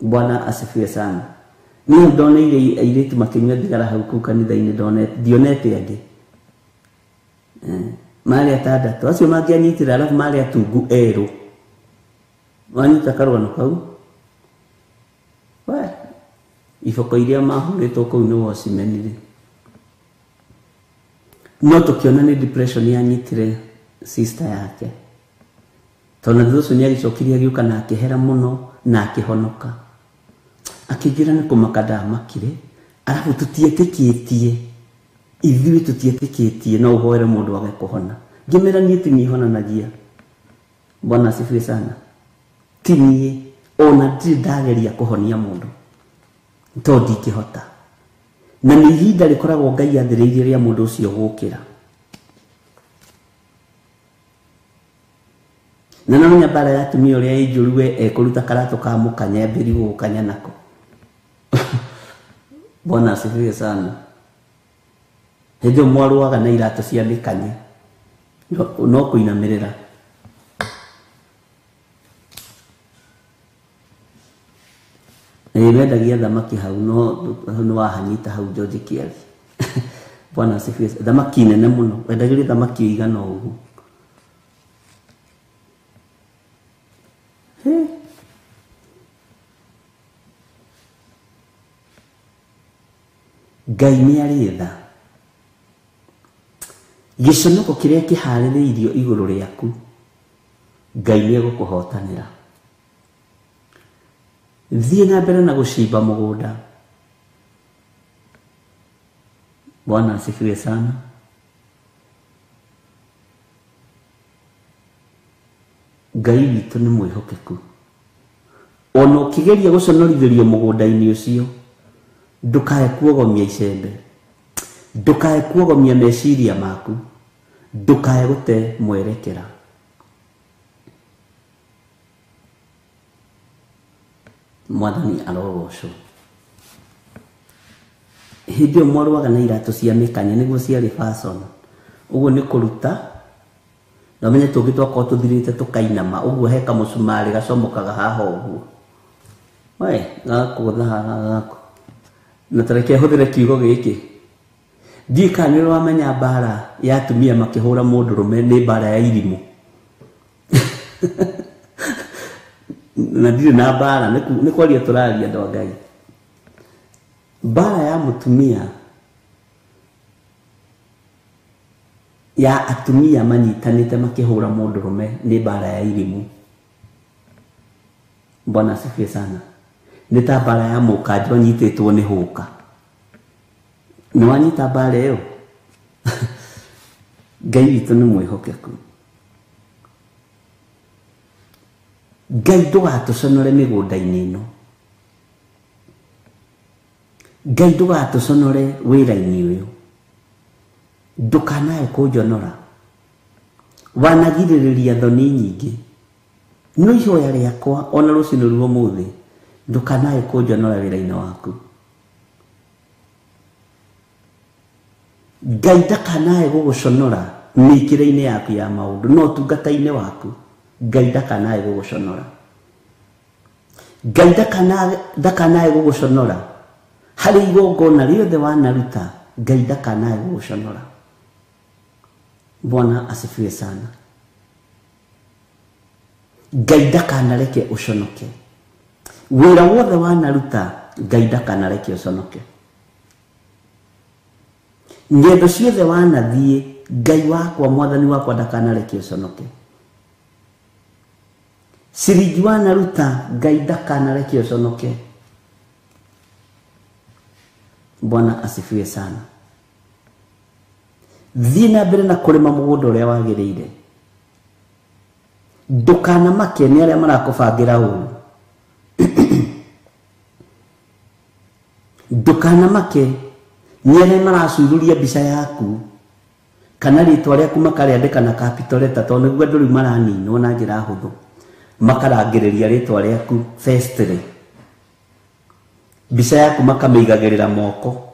Bwana asifiwe sana. Niĩ ndoneire airĩtu makĩnyua thigara hau kũu kanitha-inĩ, ndionete angĩ. Marĩ atandatũ, acio mangĩanyitire arabu marĩ atungu erũ. Wanyita karũgano kau? We, iboko iria mahũrĩtwo kũu nĩ wacimenire. No tũkĩona nĩ depression yanyitire sister yake. Tondũ thutha ũcio nĩ agĩcokire agĩũka na akĩhera mũno na akĩhonoka. Akĩnjĩra nĩ kũmaka ndamakire, arabu tũtietĩkĩtie, ithuĩ tũtietĩkĩtie no ũhoere mũndũ age kũhona. Ngĩmera niĩ ti niĩ honanagia. Bwana asifiwe sana. Ti niĩ, ona ndirĩ ndageria kũhonia mũndũ, tondũ ndingĩhota. Na nĩ ihinda rĩkoragwo Ngai athĩrĩirie rĩa mũndũ ũcio gũkĩra. Na no menya mbara ya atumia ũrĩa ĩ njũru we ekũruta karatũ ka mũkanya ambĩrĩrie gũgũkanya nako. Bwana asifiwe sana. Hĩndĩ ĩyo mwarũaga na iratũ cia mĩkanye, no kũinamĩrĩra. Nĩ mendagia thamaki hau, no nĩ wahanyita hau George Kiari. Bwana asifiwe. Thamaki nene mũno, wendagĩrio thamaki ĩigana ũguo. Ngai nĩ arĩ tha. Gĩconoko kĩrĩa kĩharĩrĩirio igũrũ rĩaku, Ngai nĩ egũkũhotanĩra. Thiĩ na mbere na gũcimba mũgũnda. Bwana asifiwe sana. Ngai witũ nĩ mwĩhokeku. Ona ũkĩgeria gũconorithĩrio mũgũnda-inĩ ũcio, ndũkae kuogomia icembe, ndũkae kuogomia meciria maku, ndũkae gũte mwerekera. Mwathani arogocwo. Hĩndĩ ĩyo mwarũaga na iratũ cia mĩkanye nĩguo ciarĩ fashion. Ũguo nĩ kũruta, na ũmenye tũngĩ twakorwo tũthirĩte tũkainama, ũguo he kamũcumarĩ gacomokaga haha ũguo. We, gakũgũtha haha gaku. Na ta reke hũthĩre kiugo gĩkĩ. Ndiũĩ kana nĩ ũramenya mbara ya atumia makĩhũra mũndũrũme nĩ mbara ya irimũ. Na ndirĩ na mbara, nĩ kwaria tũraria andũ a Ngai. Mbara ya mũtumia Ya atumia manyitanĩte makĩhũra mũndũrũme nĩ mbara ya irimũ. Bwana asifiwe sana. Nĩ ta mbara ya mũkanjo anyitĩtwo nĩ hũka. Nĩ wanyita mbara ĩyo? Ngai witũ nĩ mwĩhokeku. Ngai ndũgatũconore mĩgũnda-inĩ ĩno. Ngai ndũgatũconore wĩra-inĩ ũyũ. Ndũkanae kũnjonora. Wanagirĩrĩria thoni nyingĩ. No ihoya rĩakwa ona rũcinĩ rwa ũmũthĩ, ndũkanae kũnjonora wĩra-inĩ waku. Ngai ndakanae gũgũconora mĩkĩre-inĩ yaku ya maũndũ no ũtungata-inĩ waku. Ngai ndakanae gũgũconora. Ngai ndakanae gũgũconora harĩ igongona rĩothe wanaruta. Ngai ndakanae gũgũconora. Bwana asifiwe sana. Ngai ndakanareke ũconoke. Wĩra wothe wanaruta, Ngai ndakanareke ũconoke. Ng'endo ciothe wanathiĩ, Ngai wakwa mwathani wakwa ndakanareke ũconoke. Ciringi wanaruta, Ngai ndakanareke ũconoke. Bwana asifiwe sana. Thiĩ na mbere na kũrĩma mũgũnda ũrĩa wagĩrĩire. Ndũkanamake nĩ arĩa marakũbangĩra ũru. Ndũkanamake nĩ arĩa maracururia mbica yaku kana rĩtwa rĩaku makarĩandĩka na capital letter, tondũ nĩguo andũ rĩu maraninwo na njĩra hũthũ. Makarangĩrĩria rĩtwa rĩaku firstly. Mbica yaku makamĩigagĩrĩra moko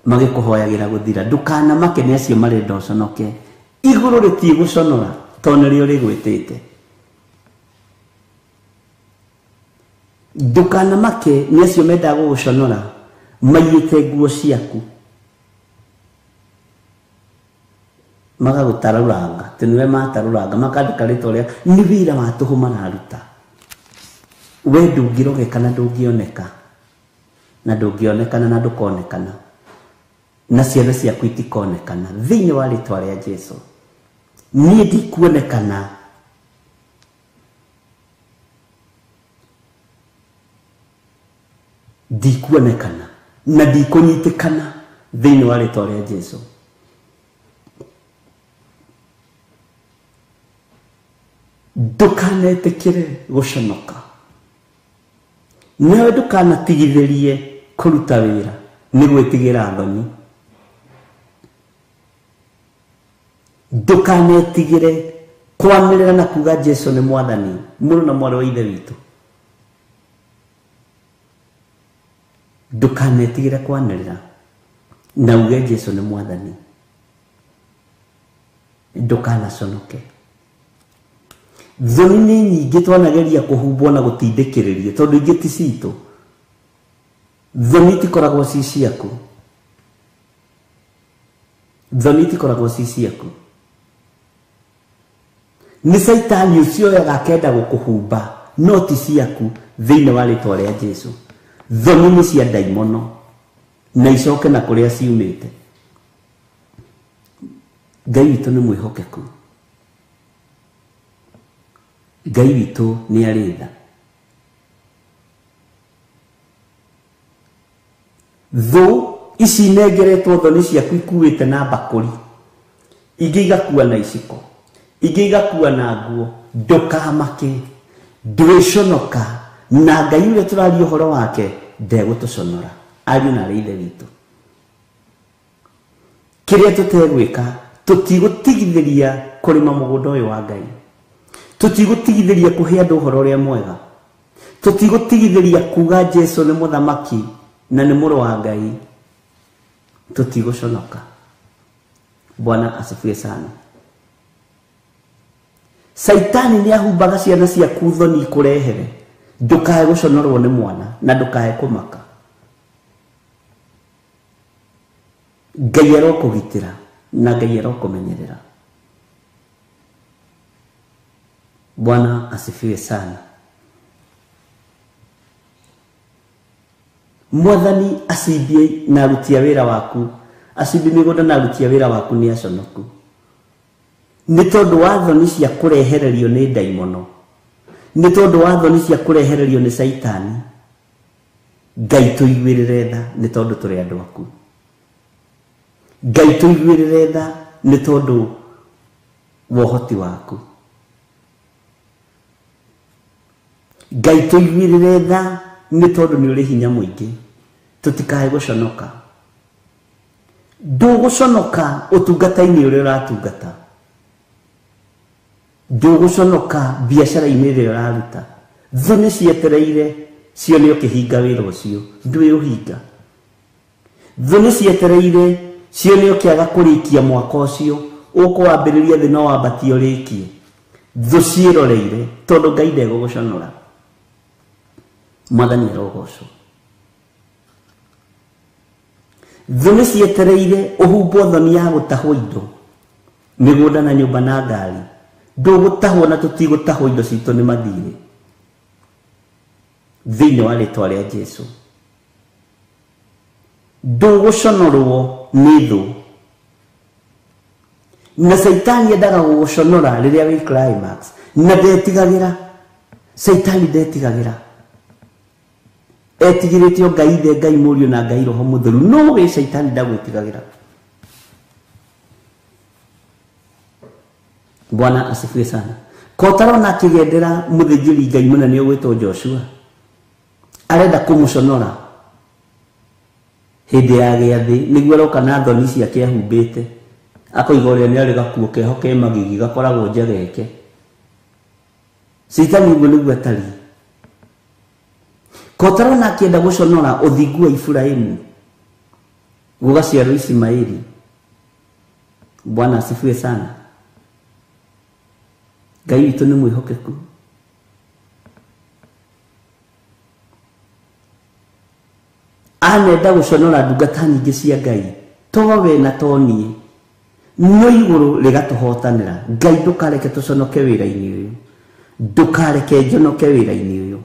magĩkũhoyagĩra gũthira. Ndũkanamake nĩ acio marenda ũconoke. Igũrũ rĩtigũconora tondũ nĩrĩo rĩgwĩtĩte. Ndũkanamake nĩ acio mendaga gũgũconora maiyĩte nguo ciaku magagũtarũranga, atĩ nĩwe matarũranga, makandĩka rĩtwa rĩa nĩ wĩra wa tũhũ mararuta. We ndũngĩrogeka na ndũngĩoneka, na ndũngĩonekana na ndũkonekana, na ciana ciaku itikonekana thĩinĩ wa rĩtwa rĩa Jesũ. Niĩ ndikuonekana. Ndikuonekana na ndikũnyitĩkana thĩinĩ wa rĩtwa rĩa Jesũ. Ndũkanetĩkĩre gũconoka. Nawe ndũkanatigithĩrie kũruta wĩra nĩ gwĩtigĩra thoni. Ndũkanetigĩre kwanĩrĩra na kuga Jesũ nĩ mwathani, mũrũ na mwarĩ wa Ithe witũ. Ndũkanetigĩre kwanĩrĩra na uge Jesũ nĩ mwathani. Ndũkanaconoke. Thoni nĩ nyingĩ twanageria kũhumbwo na gũtindĩkĩrĩria tondũ ingĩ ti citũ. Thoni itikoragwo ci ciaku. Thoni itikoragwo ci ciaku. Nĩ Caitani ũcio oyaga akenda gũkũhumba no ti ciaku thĩinĩ wa rĩtwa rĩa Jesũ. Thoni nĩ cia ndaimono na icoke na kũrĩa ciumĩte. Ngai witũ nĩ mwĩhokeku. Ngai witũ nĩ arĩ tha. Thũ ici inengeretwo thoni ciaku ikuĩte na mbakũri, ingĩ igakua na iciko, ingĩ igakua na nguo. Ndũkamake, ndwĩconoka, na Ngai ũrĩa tũraria ũhoro wake ndegũtũconora. Ariũ na arĩ Ithe witũ, kĩrĩa tũtegwĩka, tũtigũtigithĩria kũrĩma mũgũnda ũyũ wa Ngai. Tũtigũtigithĩria kũhe andũ ũhoro ũrĩa mwega. Tũtigũtigithĩria kuga Jesũ nĩ mũthamaki na nĩ mũrũ wa Ngai. Tũtigũconoka. Bwana asifiwe sana. Saitani nĩ ahumbaga ciana ciaku thoni ikũrehere. Ndũkae gũconorwo nĩ mwana na ndũkae kũmaka. Ngai arokũgitĩra na Ngai arokũmenyerera. Bwana asifiwe sana. Mwathani acimbie na aruti a wĩra waku, acimbie mĩgũnda na aruti a wĩra waku nĩ aconoku. Nĩ tondũ wa thoni cia kũrehererio nĩ ndaimono, nĩ tondũ wa thoni cia kũrehererio nĩ caitani. Ngai tũiguĩrĩre tha nĩ tondũ tũrĩ andũ aku. Ngai tũiguĩrĩre tha nĩ tondũ wa ũhoti waku. Ngai tũiguĩrĩre tha nĩ tondũ nĩ ũrĩ hinya mũingĩ, tũtikae gũconoka. Ndũgũconoka ũtungata-inĩ ũrĩa ũratungata, ndũgũconoka biacara-inĩ ĩrĩa ũraruta. Thũ nĩ cietereire cione ũkĩhinga wĩra ũcio, ndwĩũhinga. Thũ nĩ cietereire cione ũkĩaga kũrĩkia mwaka ũcio, ũkũwambĩrĩria thĩ no wambatie ũrĩkie. Thũ ciĩroreire tondũ Ngai ndegũgũconora. Mwathani arogocwo. Thũ nĩ cietereire ũhumbwo thoni ya gũtahwo indo, mĩgũnda na nyũmba na ngari. Ndũgũtahwo na tũtigũtahwo indo citũ nĩ mathirĩ, thĩinĩ wa rĩtwa rĩa Jesu. Ndũgũconorwo nĩ thũ, na caitani endaga gũgũconora rĩrĩa wĩ climax, na ndetigagĩra. Caitani ndetigagĩra, etigĩrĩte o Ngai Ithe, Ngai Mũriũ na Ngai Roho Mũtheru. No we caitani ndagwĩtigagĩra. Bwana asifiwe sana. Kotarona akĩgendera mũthĩnjĩri Ngai mũnene ũgwĩtwo Joshua, arenda kũmũconora hĩndĩ ya gĩathĩ, nĩguo aroka na thoni ciake ahumbĩte, akoiga ũrĩa nĩ arĩ gakuo keho ke magigi gakoragwo njegeke. Caitani ũguo nĩguo atariĩ. Kotarona akĩenda gũconora ũthingu wa Iburahĩmu, gũgaciarwo Ismaili. Bwana asifiwe sana. Ngai witũ nĩ mwĩhokeku. Anenda gũconora ndungata nyingĩ cia Ngai, to we na to niĩ, no igũrũ rĩgatũhotanĩra. Ngai ndũkareke tũconoke wĩra-inĩ ũyũ, ndũkareke njonoke wĩra-inĩ ũyũ,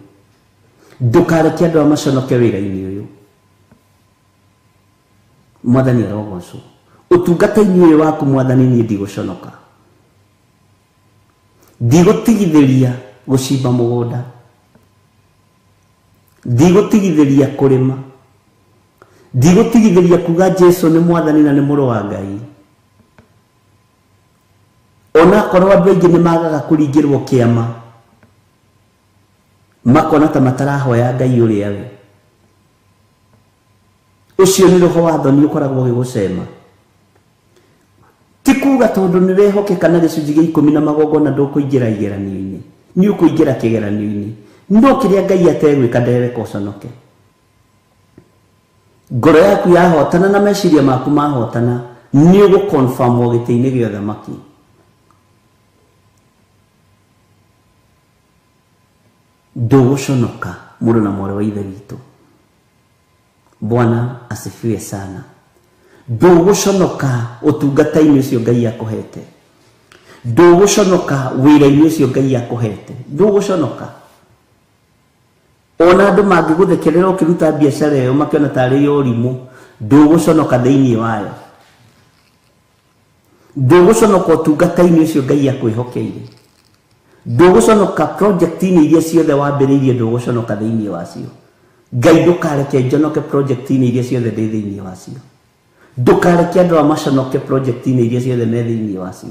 ndũkareke andũ aya maconoke wĩra-inĩ ũyũ. Mwathani arogocwo. Ũtungata-inĩ ũyũ waku Mwathani, niĩ ndigũconoka, ndigũtigithĩria gũcimba mũgũnda, ndigũtigithĩria kũrĩma, ndigũtigithĩria kuga Jesu nĩ Mwathani na nĩ mũrũ wa Ngai. Onakorwo andũ aingĩ nĩ magaga kũringĩrwo kĩama, makona ta matarahoya Ngai ũrĩa we. Ũcio nĩ roho wa thoni ũkoragwo ũgĩgũcema. Ti kuga tondũ nĩ wehokeka na gĩcunjĩ gĩa ikũmi na magongona ndũkũingĩra igeranio-inĩ, nĩ ũkũingĩra kĩgeranio-inĩ. No kĩrĩa Ngai ategwĩka ndereka ũconoke. Ngoro yaku yahotana na meciria maku mahotana, nĩ ũgũconfirmwo gĩtĩ-inĩ gĩa ũthamaki. Ndũgũconoka mũrũ na mwarĩ wa Ithe witũ. Bwana asifiwe sana. Ndũgũconoka ũtungata-inĩ ũcio Ngai akũhete, ndũgũconoka wĩra-inĩ ũcio Ngai akũhete, ndũgũconoka. Ona andũ mangĩgũthekerera ũkĩruta biacara ĩyo makĩona tarĩ ya ũrimũ, ndũgũconoka thĩinĩ wayo. Ndũgũconoka ũtungata-inĩ ũcio Ngai akwĩhokeire, ndũgũconoka project-inĩ iria ciothe wambĩrĩirie, ndũgũconoka thĩinĩ wacio. Ngai ndũkareke njonoke project-inĩ iria ciothe ndĩ thĩinĩ wacio, ndũkareke andũ aya maconoke project-inĩ iria ciothe me thĩinĩ wacio.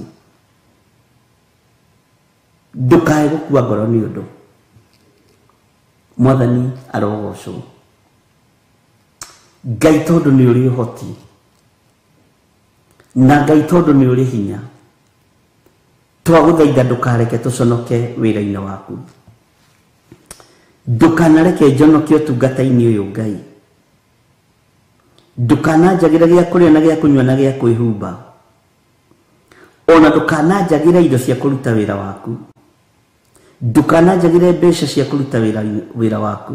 Ndũkae gũkua ngoro nĩ ũndũ. Mwathani arogocwo. Ngai tondũ nĩ ũrĩ ũhoti, na Ngai tondũ nĩ ũrĩ hinya, twagũthaitha ndũkareke tũconoke wĩra-inĩ waku. Ndũkanareke njonoke ũtungata-inĩ ũyũ Ngai. Ndũkananjagĩre gĩa kũrĩa na gĩa kũnyua na gĩa kwĩhumba, ona ndũkananjagĩre indo cia kũruta wĩra waku, ndũkananjagĩre mbeca cia kũruta wĩra waku,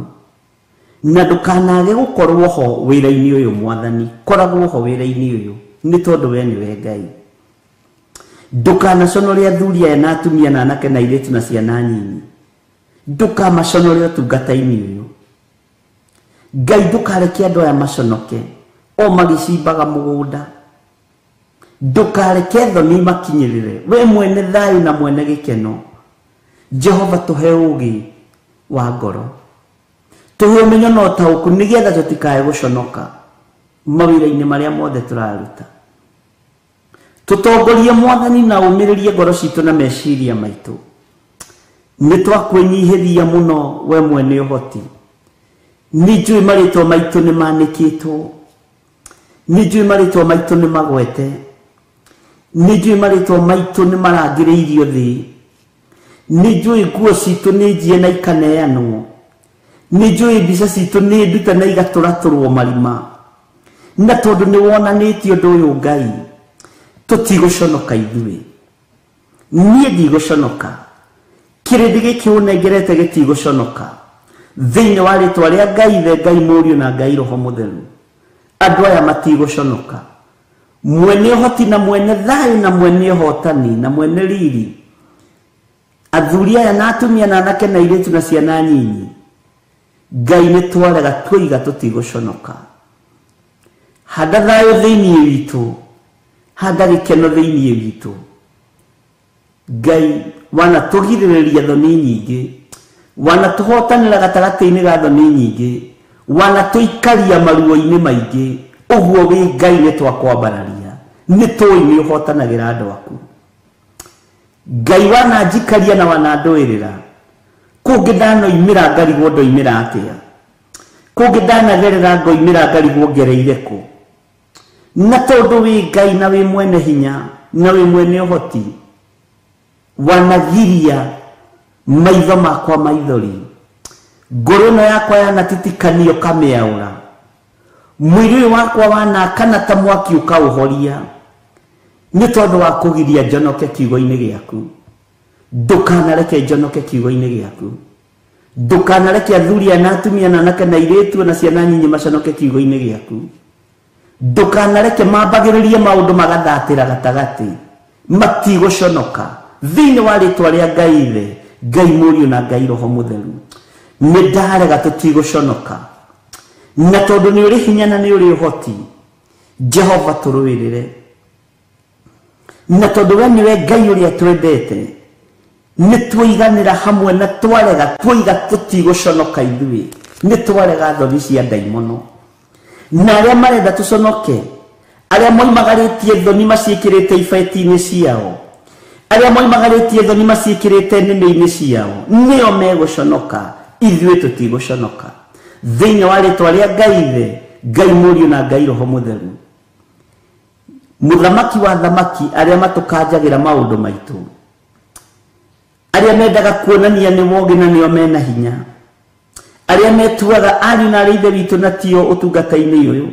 na ndũkanage gũkorwo ho wĩra-inĩ ũyũ Mwathani. Koragwo ho wĩra-inĩ ũyũ nĩ tondũ we nĩwe Ngai. Ndũkanaconore athuri aya na atumia na anake na airĩtu na ciana nyinyi, ndũkamaconore ũtungata-inĩ ũyũ. Ngai ndũkareke andũ aya maconoke o magĩcimbaga mũgũnda. Ndukareke thoni makinyirire we mwene thayu na mwene gikeno. Jehova tuhe ugi wa ngoro, tuhe umenyo na ũtaũku nigetha tutikae guconoka mawira-inĩ marĩa mothe tũraruta. Tutongorie Mwathani na umĩrĩrie ngoro citũ na meciria maitũ. Nĩ twakwĩnyihĩria mũno we mwene ũhoti. Nĩ njũĩ marĩtwa maitũ nĩ manĩkĩtwo, nĩ njũĩ marĩtwa maitũ nĩ magwete, nĩ njũĩ marĩtwa maitũ nĩ marangĩrĩirio thĩ, nĩ njũĩ nguo citũ nĩ njie na ikaneanwo, nĩ njũĩ mbica citũ nĩ ndute na igatũratũrwo marima. Na tondũ nĩ wonanĩtie ũndũ ũyũ Ngai, tũtigũconoka ithuĩ. Niĩ ndigũconoka, kĩrĩndĩ gĩkĩ ũnengerete gĩtigũconoka. Thĩinĩ wa rĩtwa rĩa Ngai Ithe, Ngai Mũriũ na Ngai Roho Mũtheru, andũ aya matigũconoka. Mwene ũhoti na mwene thayũ na mwene ũhotani na mwene riri, athuri aya na atumia na anake na airĩtu na ciana nyinyi, Ngai nĩ twarega twoiga tũtigũconoka. Handa thayũ thĩinĩ witũ, handa gĩkeno thĩinĩ witũ. Ngai wanatũgirĩrĩria thoni nyingĩ, wanatũhotanĩra gatagatĩ-inĩ ga thoni nyingĩ, wanatũikaria maruo-inĩ maingĩ. Ũguo wĩ Ngai nĩ twakwambararia, nĩ tũĩ nĩ ũhotanagĩra andũ aku. Ngai wananjikaria na wanandũĩrĩra. Kũngĩ ndanoimĩra ngarigwo ndoimĩra atĩa, kũngĩ ndanagerera ngoimĩra ngarigwo ngereire kũ. Na tondũ wĩ Ngai na wĩ mwene hinya na wĩ mwene ũhoti, wanagiria maitho makwa maithori, ngoro ĩno yakwa yanatitikanio kamĩaũra, mwĩrĩ ũyũ wakwa wanakana ta mwaki ũkaũhoria, nĩ tondũ wa kũgiria njonoke kiugo-inĩ gĩaku. Ndũkanareke njonoke kiugo-inĩ gĩaku. Ndũkanareke athuri na atumia na anake na airĩtu na ciana nyinyi maconoke kiugo-inĩ gĩaku. Ndũkanareke mambagĩrĩrie maũndũ magathatĩra gatagatĩ, matigũconoka. Thĩinĩ wa rĩtwa rĩa Ngai Ithe, Ngai Mũriũ na Ngai Roho Mũtheru, nĩ ndarega tũtigũconoka. Na tondũ nĩ ũrĩ hinya na nĩ ũrĩ ũhoti, Jehova tũrũĩrĩre. Na tondũ we nĩwe Ngai ũrĩa twendete, nĩ twoiganĩra hamwe na twarega twoiga tũtigũconoka ithuĩ. Nĩ twarega thoni cia ndaimono na arĩa marenda tũconoke, arĩa moimagarĩtie thoni maciĩkĩrĩte ibeti-inĩ ciao, arĩa moimagarĩtie thoni maciĩkĩrĩte nĩmĩ-inĩ ciao, nĩo megũconoka, ithuĩ tũtigũconoka. Thĩinĩ wa rĩtwa rĩa Ngai Ithe, Ngai Mũriũ na Ngai Roho Mũtheru, mũthamaki wa thamaki, arĩa matũkanjagĩra maũndũ maitũ, arĩa mendaga kuonania nĩ wogi na nĩo mena hinya, arĩa metuaga ariũ na arĩa ithe witũ na tio ũtungata-inĩ ũyũ,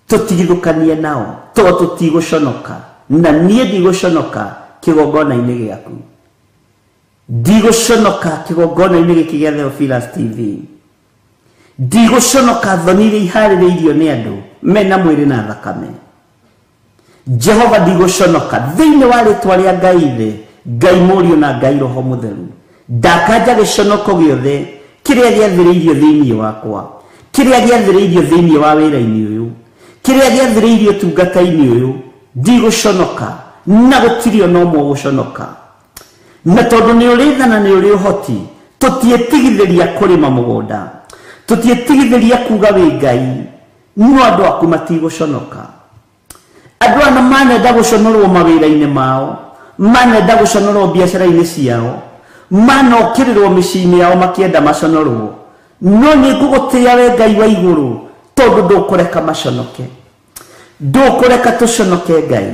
tũtigithũkanie nao, to tũtigũconoka. Na niĩ ndigũconoka kĩgongona-inĩ gĩaku, ndigũconoka kĩgongona-inĩ gĩkĩ gĩa Theophilus TV, ndigũconoka thoni iria iharĩrĩirio nĩ andũ mena mwĩrĩ na thakame. Jehova ndigũconoka. Thĩinĩ wa rĩtwa rĩa Ngai Ithe, Ngai Mũriũ na Ngai Roho Mũtheru, ndakanja gĩconoko gĩothe kĩrĩa gĩathĩrĩirio thĩinĩ wakwa, kĩrĩa gĩathĩrĩirio thĩinĩ wa wĩra-inĩ ũyũ, kĩrĩa gĩathĩrĩirio ũtungata-inĩ ũyũ, ndigũconoka na gũtirĩ ona ũmwe ũgũconoka. Na tondũ nĩ ũrĩ tha na nĩ ũrĩ ũhoti, tũtiĩtigithĩria kũrĩma mũgũnda, tũtiĩtigithĩria kuga wĩ Ngai, no andũ aku matigũconoka. Andũ aya manenda gũconorwo mawĩra-inĩ mao, manenda gũconorwo biacara-inĩ ciao, manokĩrĩrwo mĩciĩ-inĩ yao makĩenda maconorwo, no nĩ ngũgũtĩĩa we Ngai wa igũrũ, tondũ ndũkũreka maconoke, ndũkũreka tũconoke Ngai.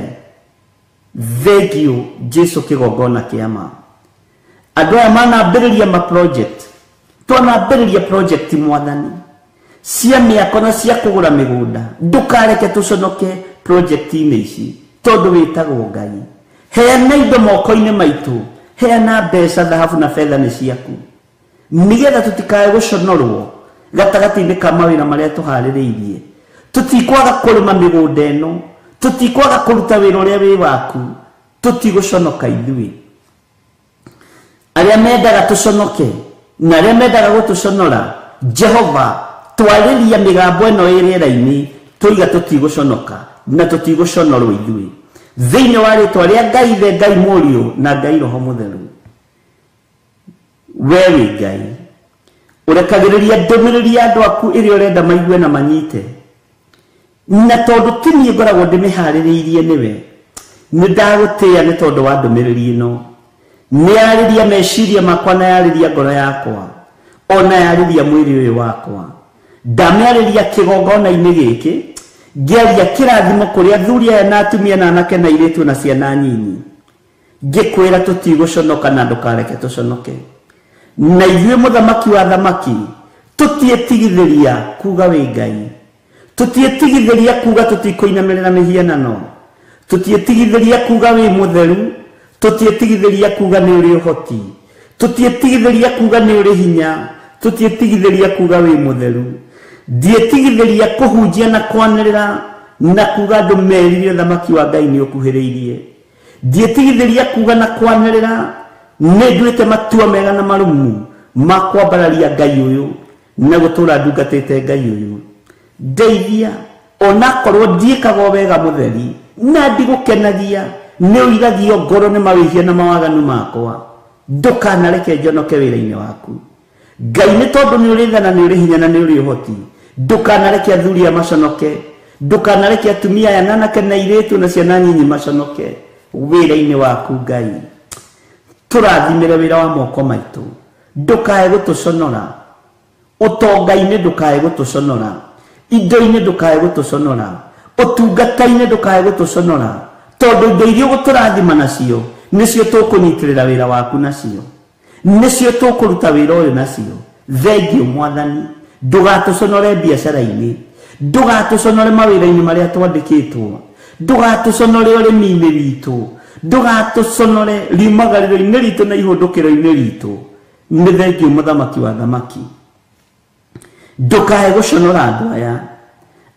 Thengiũ Jesu kĩgongona kĩa ma. Andũ aya manambĩrĩria ma project, twanambĩrĩria project Mwathani cia mĩako na cia kũgũra mĩgũnda, ndũkareke tũconoke project-inĩ ici, tondũ wĩtagwo Ngai. Heana indo moko-inĩ maitũ, heana mbeca, thahabu na betha nĩ ciaku, nĩgetha tũtikae gũconorwo gatagatĩ-inĩ ka mawĩra marĩa tũharĩrĩirie. Tũtikwaga kũrĩma mĩgũnda ĩno, tũtikwaga kũruta wĩra ũrĩa wĩ waku, tũtigũconoka ithuĩ. Arĩa mendaga tũconoke na arĩa mendaga gũtũconora, Jehova twarĩria mĩgambo ĩno ĩ rĩera-inĩ, tũiga tũtigũconoka na tũtigũconorwo ithuĩ. Thĩinĩ wa rĩtwa rĩa Ngai Ithe, Ngai Mũriũ na Ngai Roho Mũtheru. We wĩ Ngai ũrekagĩrĩria ndũmĩrĩri ya andũ aku ĩrĩa ũrenda maigue na manyite, na tondũ ti niĩ ngoragwo ndĩmĩharĩrĩirie nĩwe, nĩ ndagũtĩĩa nĩ tondũ wa ndũmĩrĩri ĩno. Nĩ yarĩria meciria makwa na yarĩria ngoro yakwa, ona yarĩria mwĩrĩ ũyũ wakwa. Ndamĩarĩria kĩgongona-inĩ gĩkĩ, ngĩaria kĩrathimo kũrĩ athuri aya na atumia na anake na airĩtu na ciana nyinyi, ngĩkwĩra tũtigũconoka na ndũkareke tũconoke. Na ithuĩ mũthamaki wa thamaki tũtiĩtigithĩria kuga wĩ Ngai, tũtiĩtigithĩria kuga tũtikũinamĩrĩra mĩhianano, tũtiĩtigithĩria kuga wĩ mũtheru, tũtiĩtigithĩria kuga nĩ ũrĩ ũhoti, tũtiĩtigithĩria kuga nĩ ũrĩ hinya, tũtiĩtigithĩria kuga wĩ mũtheru. Ndiĩtigithĩria kũhunjia na kwanĩrĩra na kuga andũ merire thamaki wa Ngai nĩ ũkuhĩrĩirie. Ndiĩtigithĩria kuga na kwanĩrĩra nĩ nduĩte matua mega na marũmu ma kwambararia Ngai ũyũ na gũtũra ndungatĩte Ngai ũyũ. Ndeithia onakorwo ndiĩkaga wega mũtheri na ndigũkenagia, nĩ ũiragio ngoro nĩ mawĩhia na mawaganu makwa, ndũkanareke njonoke wĩra-inĩ waku. Ngai nĩ tondũ nĩ ũrĩ tha na nĩ ũrĩ hinya na nĩ ũrĩ ũhoti, ndũkanareke athuri aya maconoke, ndũkanareke atumia aya na anake na airĩtu na ciana nyinyi maconoke wĩra-inĩ waku. Ngai tũrathimĩre wĩra wa moko maitũ, ndũkae gũtũconora ũtonga-inĩ, ndũkae gũtũconora indo-inĩ, ndũkae gũtũconora ũtungata-inĩ, ndũkae gũtũconora, tondũ indo iria ũgũtũrathima nacio nĩcio tũkũnyitĩrĩra wĩra waku nacio, nĩcio tũkũruta wĩra ũyũ nacio. Thengiũ Mwathani, ndũgatũconore biacara-inĩ, ndũgatũconore mawĩra-inĩ marĩa twandĩkĩtwo, ndũgatũconore ũrĩmi-inĩ witũ, ndũgatũconore riumagarĩro-inĩ ritũ na ihũndũkĩro-inĩ ritũ. Nĩ thengiũ mũthamaki wa thamaki, ndũkae gũconora andũ aya.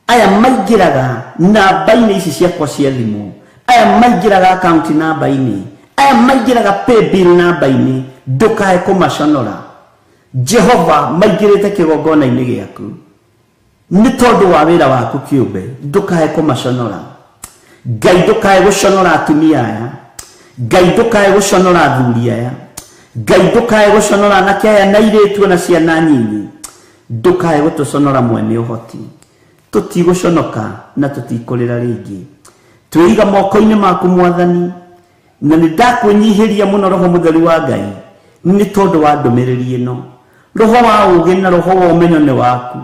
Aya maingĩraga namba-inĩ ici ciakwa cia thimũ, aya maingĩraga akaunti namba-inĩ, aya maingĩraga paybill namba-inĩ, ndũkae kũmaconora. Jehova, maingĩrĩte kĩgongona-inĩ gĩaku nĩ tondũ wa wĩra waku kĩũmbe, ndũkae kũmaconora. Ngai ndũkae gũconora atumia aya, Ngai ndũkae gũconora athuri aya, Ngai ndũkae gũconora anake aya na airĩtu na ciana nyinyi, ndũkae gũtũconora mwene ũhoti. Tũtigũconoka na tũtikũrĩra rĩngĩ. Twĩiga moko-inĩ maku Mwathani, na nĩ ndakwĩnyihĩria mũno Roho Mũtheru wa Ngai nĩ tondũ wa ndũmĩrĩri ĩno. Roho wa ũũgĩ na roho wa ũmenyo nĩ waku,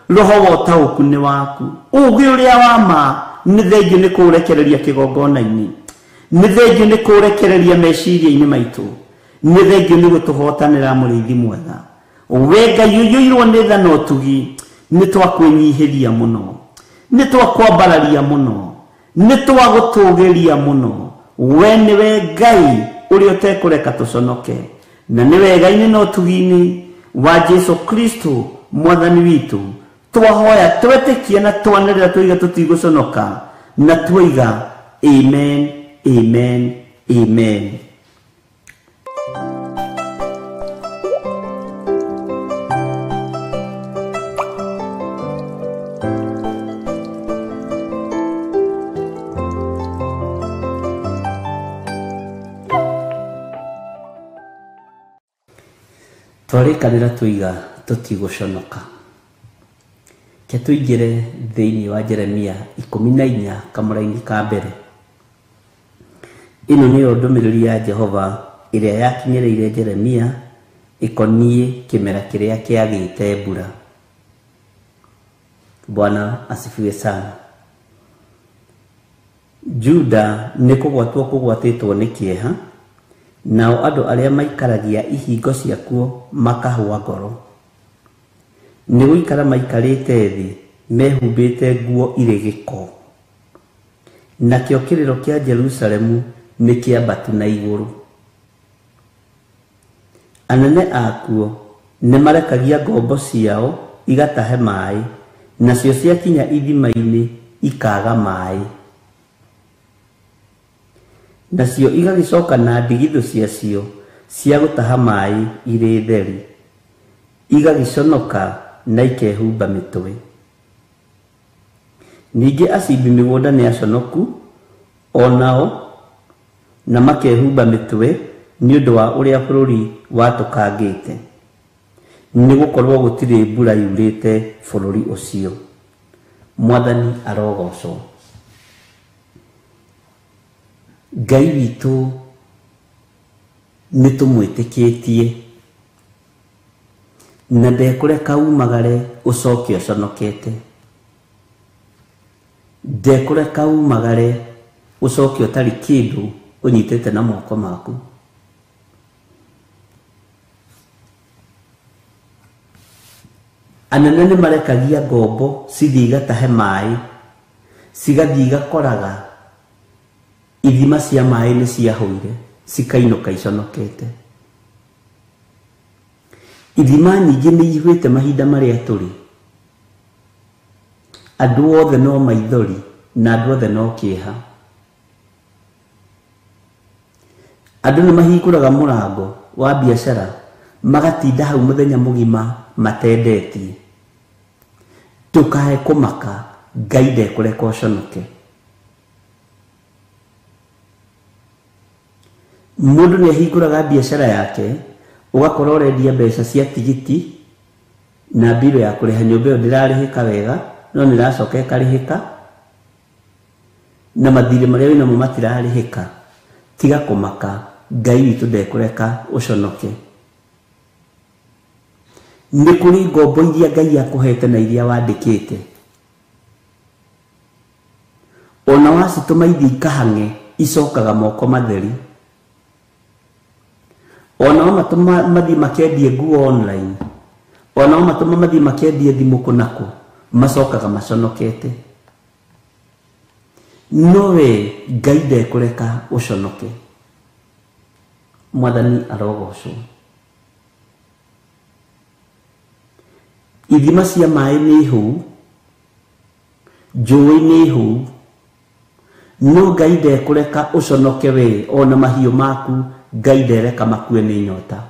roho wa ũtaũku nĩ waku, ũũgĩ ũrĩa wa ma nĩ thengiũ nĩ kũũrekereria kĩgongona-inĩ, nĩ thengiũ nĩ kũũrekereria meciria-inĩ maitũ, nĩ thengiũ nĩ gũtũhotanĩra mũrĩithi mwega. We Ngai ũiyũirwo nĩ tha na ũtugi, nĩ twakwĩnyihĩria mũno, nĩ twakwambararia mũno, nĩ twagũtũgĩria mũno. We nĩwe Ngai ũrĩa ũtekũreka tũconoke, na nĩ wega-inĩ na ũtugi-inĩ wa Jesu Kristo Mwathani witũ twahoya twetĩkia na twanĩrĩra twoiga tũtigũconoka, na twoiga amen, amen, amen. Twarĩkanĩra tũiga tũtigũconoka. Ke tũingĩre thĩinĩ wa Jeremia 14 kamũraini ka mbere. Ĩno nĩyo ndũmĩrĩri ya Jehova ĩrĩa yakinyĩrĩire Jeremia ĩkoniĩ kĩmera kĩrĩa kĩagĩte mbura. Bwana asifiwe sana. Juda nĩ kũgwatwo kũgwatĩtwo nĩ kĩeha, nao andũ arĩa maikaragia ihingo ciakuo makahũa ngoro. Nĩ gũikara maikarĩte thĩ mehumbĩte nguo irĩ gĩko, nakĩo kĩrĩro kĩa Jerusalemu nĩ kĩambatu na igũrũ. Anene akuo nĩ marekagia ngombo ciao igatahe maĩ, nacio ciakinya ithima-inĩ ikaga maĩ, nacio igagĩcoka na ndigithũ ciacio cia gũtaha maĩ irĩ theri, igagĩconoka na ikehumba mĩtwe. Ningĩ acimbi mĩgũnda nĩ aconoku, Onao na makehumba mĩtwe nĩ ũndũ wa ũrĩa bũrũri watũkangĩte, nĩ gũkorwo gũtirĩ mbura yurĩte bũrũri ũcio. Mwathani arogocwo. Ngai witũ nĩ tũmwĩtĩkĩtie na ndekũreka umagare ũcoke ũconokete, ndekũreka umagare ũcoke ũtarĩ kĩndũ ũnyitĩte na moko maku. Anene nĩ marekagia ngombo cithiĩ igatahe maĩ, cigathiĩ igakoraga ithima cia maĩ nĩ ciahũire, cikainũka iconokete. Ithima nyingĩ nĩ ihuĩte mahinda marĩa tũrĩ, andũ othe no maithori na andũ othe no kĩeha. Andũ nĩ mahingũraga mũrango wa biacara magatinda hau mũthenya mũgima matendetie. Ndũkae kũmaka, Ngai ndekũreka ũconoke. Mũndũ nĩ ahingũraga biacara yake, ũgakora ũrendia mbeca cia tigiti na mbirũ ya kũrĩha nyũmba ĩyo ndĩrarĩhĩka wega, no nĩ ĩracoka ĩkarĩhĩka, na mathirĩ marĩa wĩnamo matirarĩhĩka. Tiga kũmaka, Ngai witũ ndekũreka ũconoke. Nĩ kũrĩ ngombo iria Ngai akũhete na iria wandĩkĩte, ona wacitũma ithiĩ ikahang'e icokaga moko matheri. Ona wamatũma mathiĩ makendie nguo online, ona wamatũma mathiĩ makendie thimũ kũ na kũ, macokaga maconokete. No we Ngai ndekũreka ũconoke. Mwathani arogocwo. Ithima cia maĩ nĩ hũu, njũĩ nĩ hũu, no Ngai ndekũreka ũconoke we, ona mahiũ maku Ngai ndereka makue nĩ nyota.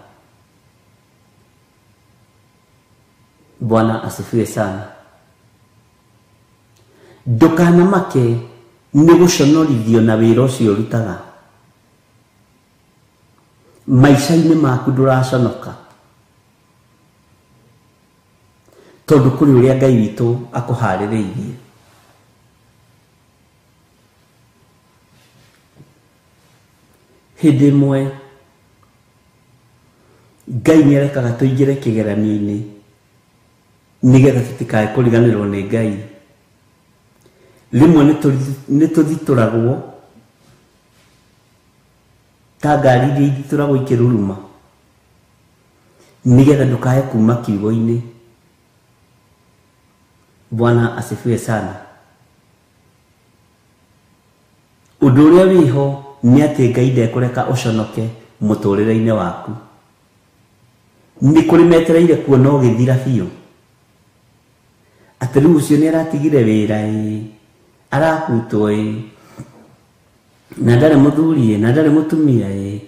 Bwana asifiwe sana. Ndũkanamake nĩ gũconorithio na wĩra ũcio ũrutaga. Maica-inĩ maku ndũraconoka, tondũ kũrĩ ũrĩa Ngai witũ akũharĩrĩirie. Hĩndĩ ĩmwe Ngai nĩ arekaga tũingĩre kĩgeranio-inĩ nĩgetha tũtikae kũriganĩrwo nĩ Ngai. Rĩmwe nĩ tũthitũragwo ta ngari iria ithitũragwo ikĩruruma, nĩgetha ndũkae kuma kiugo-inĩ. Bwana asifiwe sana. Ũndũ ũrĩa wĩho nĩ atĩ Ngai ndekũreka ũconoke mũtũrĩre-inĩ waku. Nĩ kũrĩ metereire kuona ũgĩthira biũ, atĩ rĩu ũcio nĩ aratigire wĩra ĩ, arahutwo ĩ, na ndarĩ mũthuri ĩ, na ndarĩ mũtumia ĩ,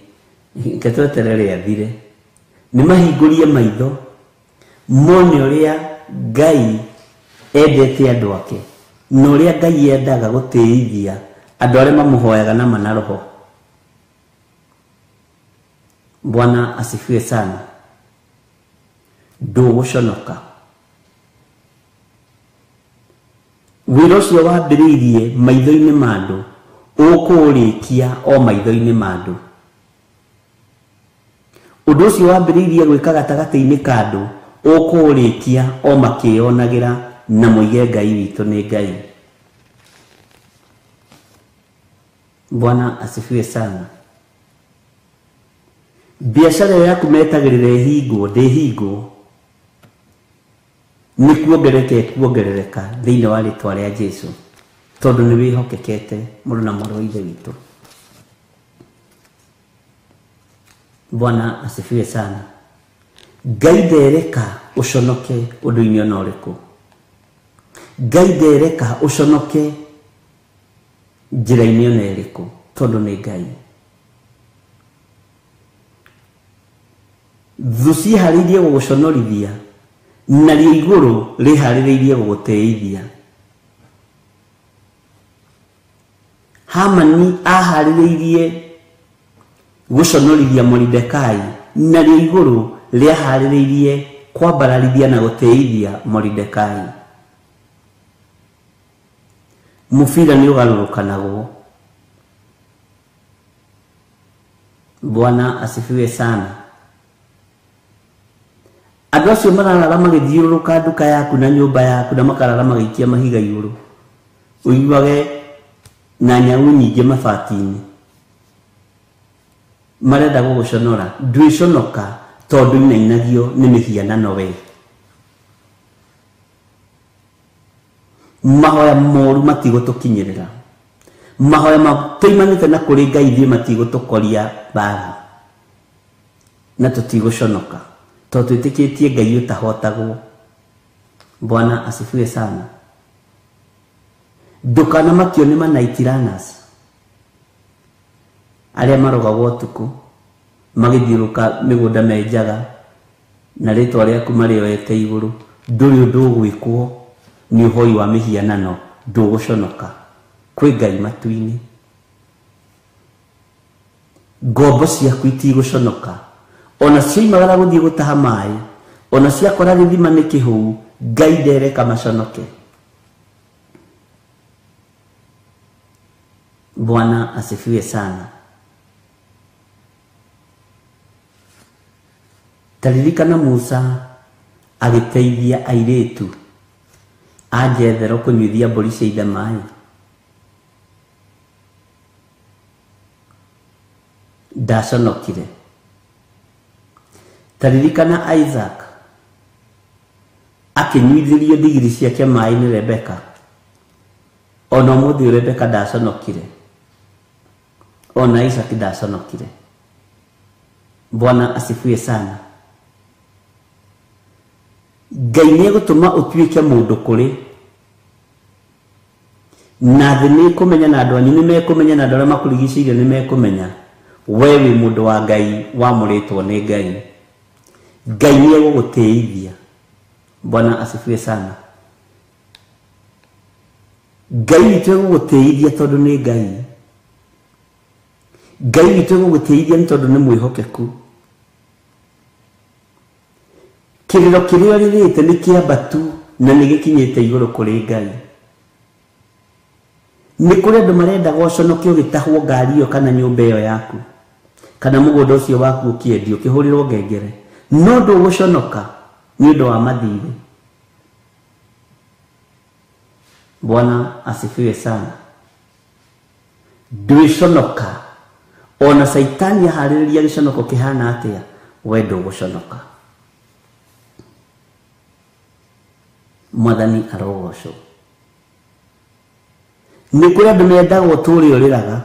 reke tweterere athire. Nĩ mahingũrie maitho mone ũrĩa Ngai endete andũ ake, na ũrĩa Ngai endaga gũtĩithia andũ arĩa mamũhoyaga na mana roho. Bwana asifiwe sana. Ndũgũconoka. Wĩra ũcio wambĩrĩirie maitho-inĩ ma andũ, ũkũũrĩkia o maitho-inĩ ma andũ. Ũndũ ũcio wambĩrĩirie gwĩka gatagatĩ-inĩ ka andũ, ũkũũrĩkia o makĩyonagĩra na moige Ngai witũ nĩ Ngai. Bwana asifiwe sana. Biacara ĩyo yaku metagĩrĩra ĩhingwo, ndĩhingwo, nĩ kuongerereka ĩkuongerereka thĩinĩ wa rĩtwa rĩa Jesu, tondũ nĩ wĩhokekete mũrũ na mwarĩ wa Ithe witũ. Bwana asifiwe sana. Ngai ndereka ũconoke ũndũ-inĩ ona ũrĩkũ. Ngai ndereka ũconoke njĩra-inĩ ona ĩrĩkũ, tondũ nĩ Ngai. Thũ ciĩharĩirie gũgũconorithia, narĩo igũrũ rĩharĩrĩirie gũgũtĩithia. Hamani aharĩrĩirie gũconorithia Moridekai, narĩo igũrũ rĩaharĩrĩirie kwambararithia na gũtĩithia Moridekai. Mũbira nĩ ũgarũrũkanagwo. Bwana asifiwe sana. Andũ acio mararara magĩthiũrũrũka nduka yaku na nyũmba yaku na makarara magĩikia mahiga igũrũ, ũiguage na nyau nyingĩ mabati-inĩ, marenda gũgũconora. Ndwĩconoka tondũ inainagio nĩ mĩhianano we. Mahoya moru matigũtũkinyĩrĩra, mahoya matũimanĩte na kũrĩ Ngai ithuĩ matigũtũkoria mbara, na tũtigũconoka tondũ twĩtĩkĩtie Ngai ũtahotagwo. Bwana asifiwe sana. Ndũkanamakio nĩ manaitiranas arĩa marogagwo ũtukũ magĩthiũrũka mĩgũnda menjaga na rĩtwa rĩaku marĩoete igũrũ. Ndũrĩ ũndũ ũgwĩkwo nĩ ũhoi wa mĩhianano, ndũgũconoka kwĩ Ngai matu-inĩ. Ngombo ciaku itigũconoka, ona cioimagara gũthiĩ gũtaha maĩ, ona ciakora gĩthima nĩ kĩhũu, Ngai ndereka maconoke. Bwana asifiwe sana. Taririkana Musa agĩteithia airĩtu a Jethero kũnyuithia mbũri cia ithe maĩ. Ndaconokire. Taririkana Isaac akĩnyuithĩrio ndigiri ciake maĩ nĩ Rebeka. Ona ũmũthĩ Rebeka ndaconokire, ona Isaac ndaconokire. Bwana asifiwe sana. Ngai nĩ egũtũma ũtuĩke mũndũ kũrĩ, na thĩ nĩ ĩkũmenya, na andũ anyu nĩ mekũmenya, na andũ arĩa makũrigicĩirie nĩ mekũmenya we wĩ mũndũ wa Ngai wamũrĩtwo nĩ Ngai. Ngai nĩ egũgũtĩithia. Bwana asifiwe sana. Ngai witũ egũgũtĩithia tondũ nĩ Ngai. Ngai witũ egũgũtĩithia nĩ tondũ nĩ mwĩhokeku. Kĩrĩro kĩrĩa ũrĩrĩte nĩ kĩambatu na nĩ gĩkinyĩte igũrũ kũrĩ Ngai. Nĩ kũrĩ andũ marendaga ũconoke ũgĩtahwo ngari ĩyo kana nyũmba ĩyo yaku, kana mũgũnda ũcio waku ũkĩendio ũkĩhũrĩrwo ngengere, no ndũgũconoka nĩ ũndũ wa mathirĩ. Bwana asifiwe sana. Ndwĩconoka ona Caitani aharĩrĩria gĩconoko kĩhana atĩa, we ndũgũconoka. Mwathani arogocwo. Nĩ kũrĩ andũ mendaga ũtũũre ũrĩraga,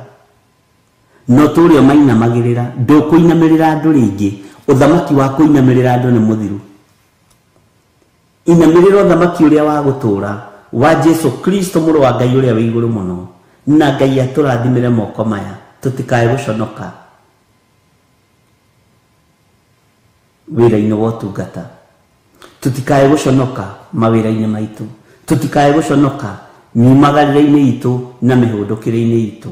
na ũtũũre ũmainamagĩrĩra. Ndũkũinamĩrĩra andũ rĩngĩ. Ũthamaki wa kũinamĩrĩra andũ nĩ mũthiru. Inamĩrĩra ũthamaki ũrĩa wa gũtũũra wa Jesu Kristo mũrũ wa Ngai ũrĩa wĩ igũrũ mũno. Na Ngai atũrathimĩre moko maya, tũtikae gũconoka wĩra-inĩ wa ũtungata, tũtikae gũconoka mawĩra-inĩ maitũ, tũtikae gũconoka miumagarĩre-inĩ itũ na mĩhũndũkĩre-inĩ itũ.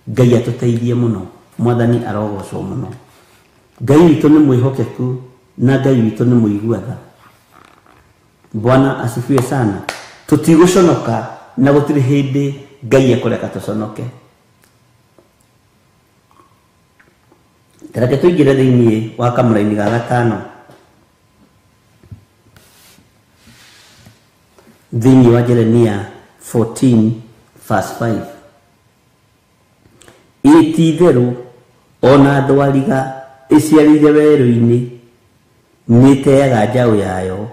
Ngai atũteithie mũno. Mwathani arogocwo mũno. Ngai witũ nĩ mwĩhokeku na Ngai witũ nĩ mũigua tha. Bwana asifiwe sana. Tũtigũconoka na gũtirĩ hĩndĩ Ngai ekũreka tũconoke. Reke tũingĩre thĩinĩ wa kamũraini ga gatano thĩinĩ wa Jeremia 14 verse 5. Ĩ ti-itherũ ona thwariga ĩciarĩire werũ-inĩ nĩĩteaga njaũ yayo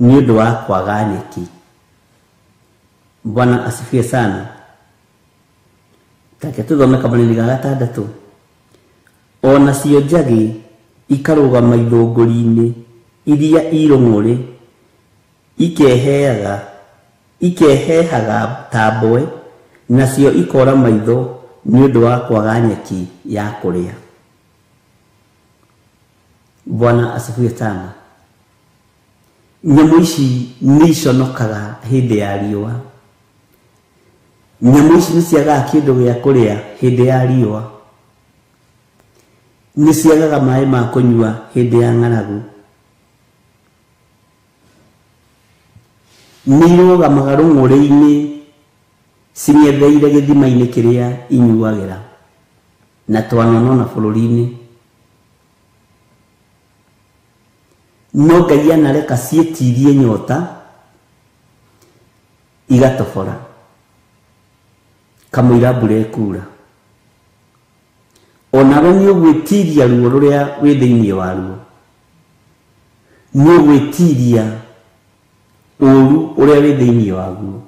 nĩ ũndũ wa kwaga nyeki. Bwana asifiwe sana. Take tũthome kamũraini ga gatandatũ. Ona cio njagĩ ikarũgama ithũngũri-inĩ iria irũng'ũrĩ, ikehehaga ta mbwe, nacio ikora maitho nĩ ũndũ wa kwaga nyeki ya kũrĩa. Bwana asifiwe sana. Nyamũ ici nĩ iconokaga hĩndĩ ya riũa. Nyamũ ici nĩ ciagaga kĩndũ gĩa kũrĩa hĩndĩ ya riũa, nĩ ciagaga maĩ ma kũnyua hĩndĩ ya ng'aragu, nĩ irũgamaga rũng'ũrĩ-inĩ cing'etheire gĩthima-inĩ kĩrĩa inyuagĩra, na twanonona bũrũri-inĩ. No Ngai anareka ciĩtirie nyota igatobora kamũira mbura ĩkura. Onawe nĩ ũgwĩtiria ruo rũrĩa wĩ thĩinĩ waruo, nĩ ũgwĩtiria ũru ũrĩa wĩ thĩinĩ waguo.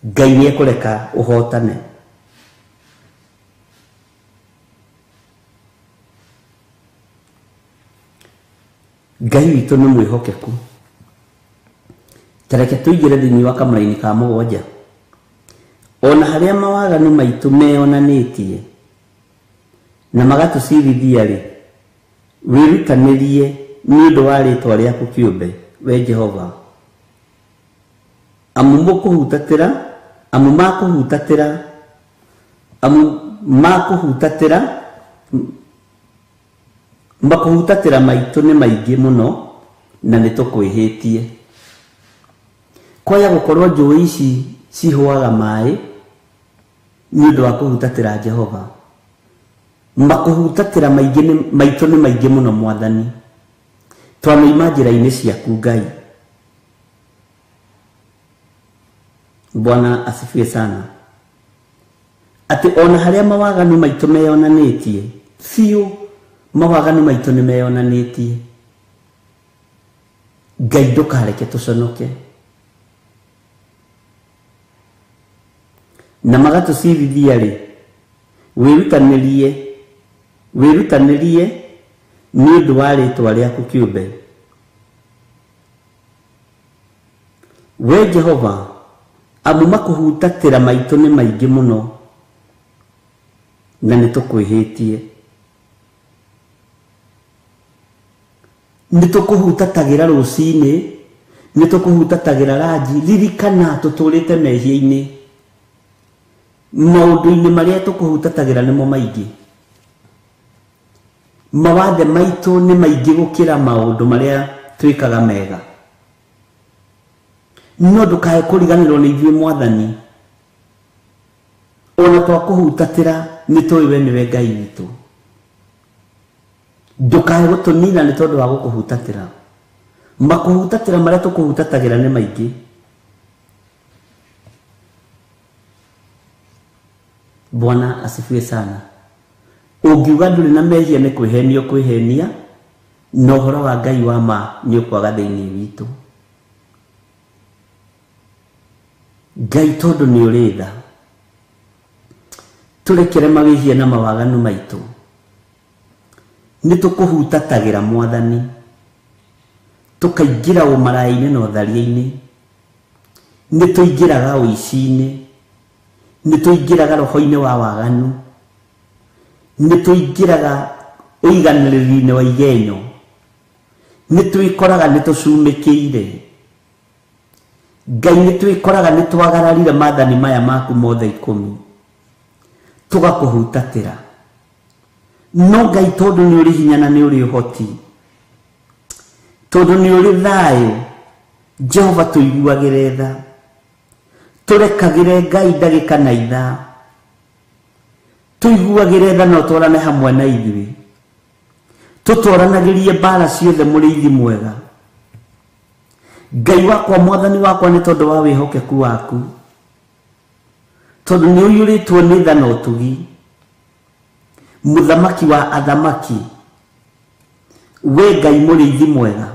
Ngai nĩ ekũreka ũhotane. Ngai witũ nĩ mwĩhokeku. Tareke tũingĩre thĩinĩ wa kamũraini ka 7. Ona harĩa mawaganu maitũ meyonanĩtie na magatũcirithia rĩ, wĩrutanĩrie nĩ ũndũ wa rĩĩtwa rĩaku kĩũmbe, we Jehova. Amu mũkũhutatĩra, amu makũhutatĩra, amu makũhutatĩra, makũhutatĩra maitũ nĩ maingĩ mũno na nĩ tũkwĩhĩtie. Kwaya gũkorwo njũĩ ici cihũaga maĩ nĩ ũndũ wa kũhutatĩra Jehova. Makũhutatĩra maingĩ maitũ nĩ maingĩ mũno Mwathani. Twanoima njĩra-inĩ ciaku Ngai. Bwana asifiwe sana. Atĩ ona harĩa mawaganu maitũ meyonanĩtie, biũ mawaganu maitũ nĩ meyonanĩtie. Ngai ndũkareke tũconoke. Na magatũcirithia rĩ, wĩrutanĩrie, wĩrutanĩrie nĩ ũndũ wa rĩĩtwa rĩaku kĩũmbe, we Jehova. Amu makũhutatĩra maitũ nĩ maingĩ mũno na nĩ tũkwĩhĩtie. Nĩ tũkũhutatagĩra rũcinĩ, nĩ tũkũhutatagĩra ranji. Ririkana tũtũrĩte mehia-inĩ, maũndũ-inĩ marĩa tũkũhutatagĩra nĩmo maingĩ. Mawathe maitũ nĩ maingĩ gũkĩra maũndũ marĩa twĩkaga mega. No ndũkae kũriganĩrwo nĩ ithuĩ Mwathani. Ona twakũhutatĩra nĩ tũĩ we nĩwe Ngai witũ. Ndũkae gũtũnina nĩ tondũ wa gũkũhutatĩra. Makũhutatĩra marĩa tũkũhutatagĩra nĩ maingĩ. Bwana asifiwe sana. Ũngiuga ndũrĩ na mehia nĩ kwĩhenia kwĩhenia, na ũhoro wa Ngai wa ma nĩ ũkwaga thĩinĩ witũ. Ngai tondũ nĩ ũrĩ tha, tũrekere mawĩhia na mawaganu maitũ. Nĩ tũkũhutatagĩra Mwathani, tũkaingĩra ũmaraĩ-inĩ na ũtharia-inĩ, nĩ tũingĩraga ũici-inĩ, nĩ tũingĩraga roho-inĩ wa waganu, nĩ tũingĩraga ũiganĩrĩri-inĩ wa igenyo, nĩ twĩkoraga nĩ tũcumĩkĩire. Ngai nĩ twĩkoraga nĩ twagararire maathani maya maku mothe 10, tũgakũhutatĩra. No Ngai tondũ nĩ ũrĩ hinya na nĩ ũrĩ ũhoti, tondũ nĩ ũrĩ thayũ, Jehova tũiguagĩre tha, tũrekagĩre Ngai ndagĩka na ithaa, tũiguagĩre tha na ũtwarane hamwe na ithuĩ, tũtwaranagĩrie mbara ciothe mũrĩithi mwega. Ngai wakwa, Mwathani wakwa, nĩ tondũ wa wĩhokeku waku, tondũ nĩ ũiyũrĩtwo nĩ tha na ũtugi, mũthamaki wa athamaki, we Ngai mũrĩithi mwega,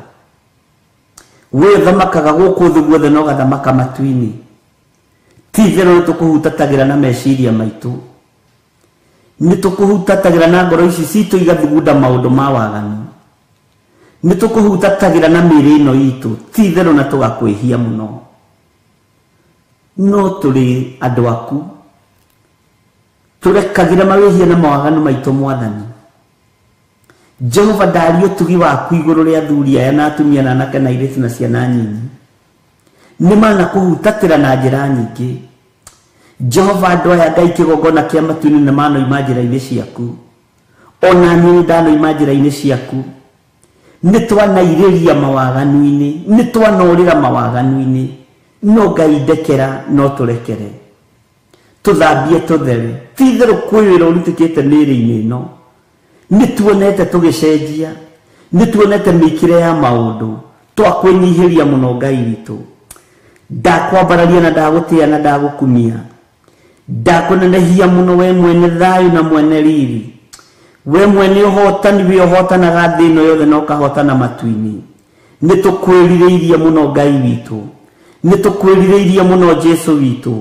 we ũthamakaga gũkũ thĩ guothe na ũgathamaka matu-inĩ. Ti itherũ nĩ tũkũhutatagĩra na meciria maitũ, nĩ tũkũhutatagĩra na ngoro ici citũ igathugunda maũndũ ma waganu, nĩ tũkũhutatagĩra na mĩĩrĩ ĩno itũ, ti itherũ na tũgakwĩhia mũno. No tũrĩ andũ aku, tũrekagĩra mawĩhia na mawaganu maitũ Mwathani. Jehova ndaria ũtugi waku igũrũ rĩa athuri aya na atumia na anake na airĩtu na ciana nyinyi. Nĩ manakũhutatĩra na njĩra nyingĩ. Jehova andũ aya Ngai kĩgongona kĩa matu-inĩ nĩ manoima njĩra-inĩ ciaku ona niĩ ndanoima njĩra-inĩ ciaku nĩ twanairĩria mawaganu-inĩ nĩ twanorĩra mawaganu-inĩ no Ngai ndekera no tũrekere tũthambie tũthere ti itherũ kwĩ wĩra ũrutĩkĩte mĩĩrĩ-inĩ ĩno nĩ tuonete tũgĩcenjia nĩ tuonete mĩikĩre ya maũndũ twakwĩnyihĩria mũno Ngai witũ ndakwambararia na ndagũtĩa na ndagũkumia ndakũnenehia mũno we mwene thayũ na mwene riri we mwene ũhotani wĩ ũhotanaga thĩ ĩno yothe na ũkahotana matu-inĩ nĩ tũkwĩrirĩirie mũno Ngai witũ nĩ tũkwĩrirĩirie mũno Jesu witũ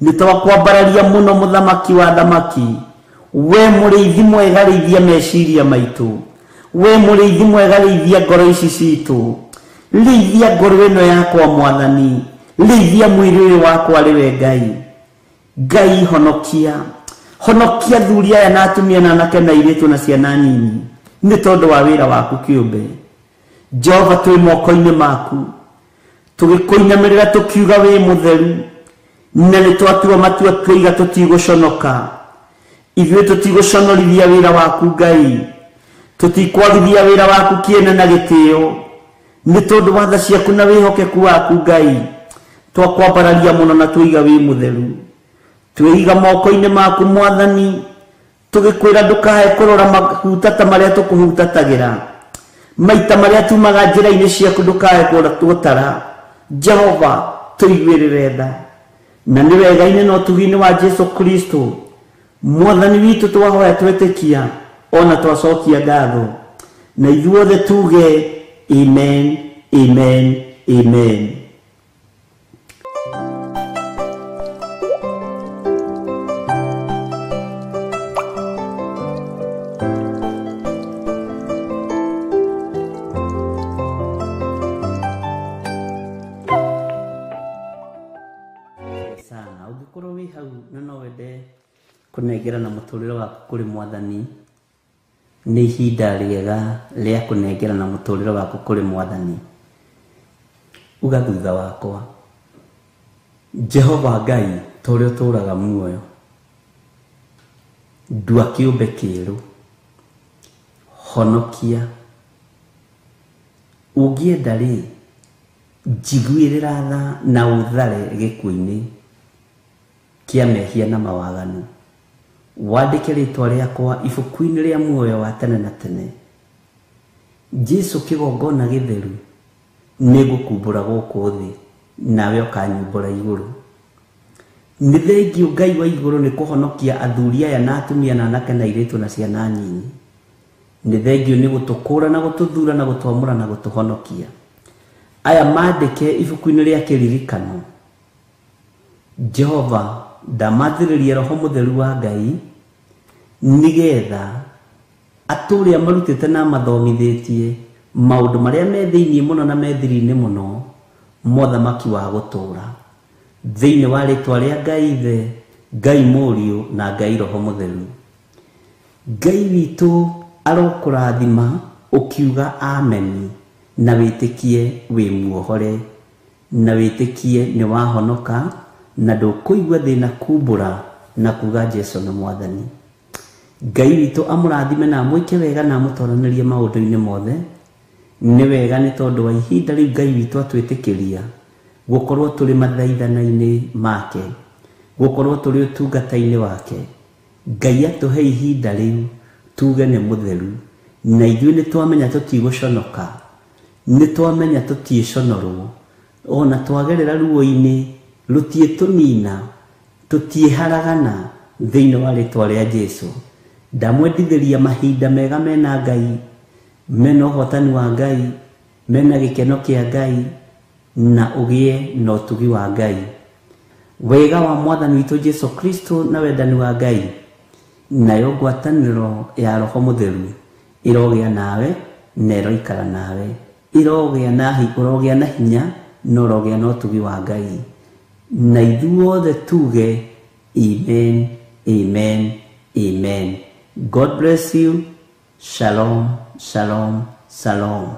nĩ twakwambararia mũno mũthamaki wa thamaki we mũrĩithi mwega rĩithia meciria maitũ we mũrĩithi mwega rĩithia ngoro ici citũ rĩithia ngoro ĩno yakwa mwathani rĩithia mwĩrĩ ũyũ wakwa rĩwe Ngai Ngai honokia honokia thuri aya na atumia na anake na airĩtu na ciana nini nĩ tondũ wa wĩra waku kĩũmbe Jehova twĩ moko-inĩ maku tũgĩkũinamĩrĩra tũkiuga wĩ mũtheru na nĩ twatua matua twoiga tũtigũconoka ithuĩ tũtigũconorithia wĩra waku Ngai tũtikwagithia wĩra waku kĩene na gĩtĩo nĩ tondũ wa tha ciaku na wĩhokeku waku Ngai twakwambararia mũno na twoiga wĩ mũtheru twĩiga moko-inĩ maku mwathani tũgĩkwĩra ndũkae kũrora mahutata marĩa tũkũhutatagĩra maita marĩa tumaga njĩra-inĩ ciaku ndũkae gũtara Jehova tũiguĩrĩre tha na nĩ wega-inĩ na ũtugi-inĩ wa Jesu Kristo mwathani witũ twahoya twetĩkia ona twacokia ngatho na ithuothe tuge amen amen amen. Kũnengera na mũtũrĩre waku kũrĩ mwathani nĩ ihinda rĩega rĩa kũnengera na mũtũrĩre waku kũrĩ mwathani uga thutha wakwa Jehova Ngai ta ũrĩa ũtũũraga muoyo ndua kĩũmbe kĩerũ honokia ũngĩenda rĩ njiguĩrĩra tha na ũthare gĩkuũ-inĩ kĩa mehia na mawaganu wandĩke rĩtwa rĩakwa ibuku-inĩ rĩa muoyo wa tene na tene Jesu kĩgongona gĩtheru nĩngũkumbũra gũkũ thĩ nawe ũkanyumbũra igũrũ nĩ thengiũ Ngai wa igũrũ nĩ kũhonokia athuri aya na atumia na anake na airĩtu na ciana nyinyi nĩ thengiũ nĩ gũtũkũra na gũtũthura na gũtwamũra na gũtũhonokia aya mandĩke ibuku-inĩ rĩa kĩririkano Jehova ndamathĩrĩria roho mũtheru wa Ngai nĩgetha atũrĩa marutĩte na mathomithĩtie maũndũ marĩa me thĩinĩ mũno na me thiri-inĩ mũno mothamaki wa gũtũũra thĩinĩ wa rĩtwa rĩa Ngai Ithe Ngai Mũriũ na Ngai Roho Mũtheru Ngai witũ arokũrathima ũkiuga ameni na wĩtĩkie wĩ muohore na wĩtĩkie nĩ wahonoka na ndũkũigua thĩna kumbũra na kuga Jesu nĩ mwathani Ngai witũ amũrathime na amwĩke wega na amũtoranĩrie maũndũ-inĩ mothe nĩ wega nĩ tondũ wa ihinda rĩu Ngai witũ atwĩtĩkĩria gũkorwo tũrĩ mathaithana-inĩ make gũkorwo tũrĩ ũtungata-inĩ wake Ngai atũhe ihinda rĩu tuge nĩ mũtheru na ithuĩ nĩ twamenya tũtigũconoka nĩ twamenya tũtiĩconorwo ona twagerera ruo-inĩ rũtiĩtũnina tũtiĩharagana thĩinĩ wa rĩtwa rĩa Jesu ndamwendithĩria mahinda mega mena Ngai mena ũhotani wa Ngai mena gĩkeno kĩa Ngai na ũgĩe na ũtugi wa Ngai wega wa mwathani witũ Jesu Kristo na wendani wa Ngai nayo ngwatanĩro ya Roho Mũtheru ĩrogĩa nawe na ĩroikara nawe ĩrogĩa na ũrogĩa na hinya na ũrogĩa na ũtugi wa Ngai na ithuothe tuge amen amen amen. God bless you. Shalom, shalom, shalom.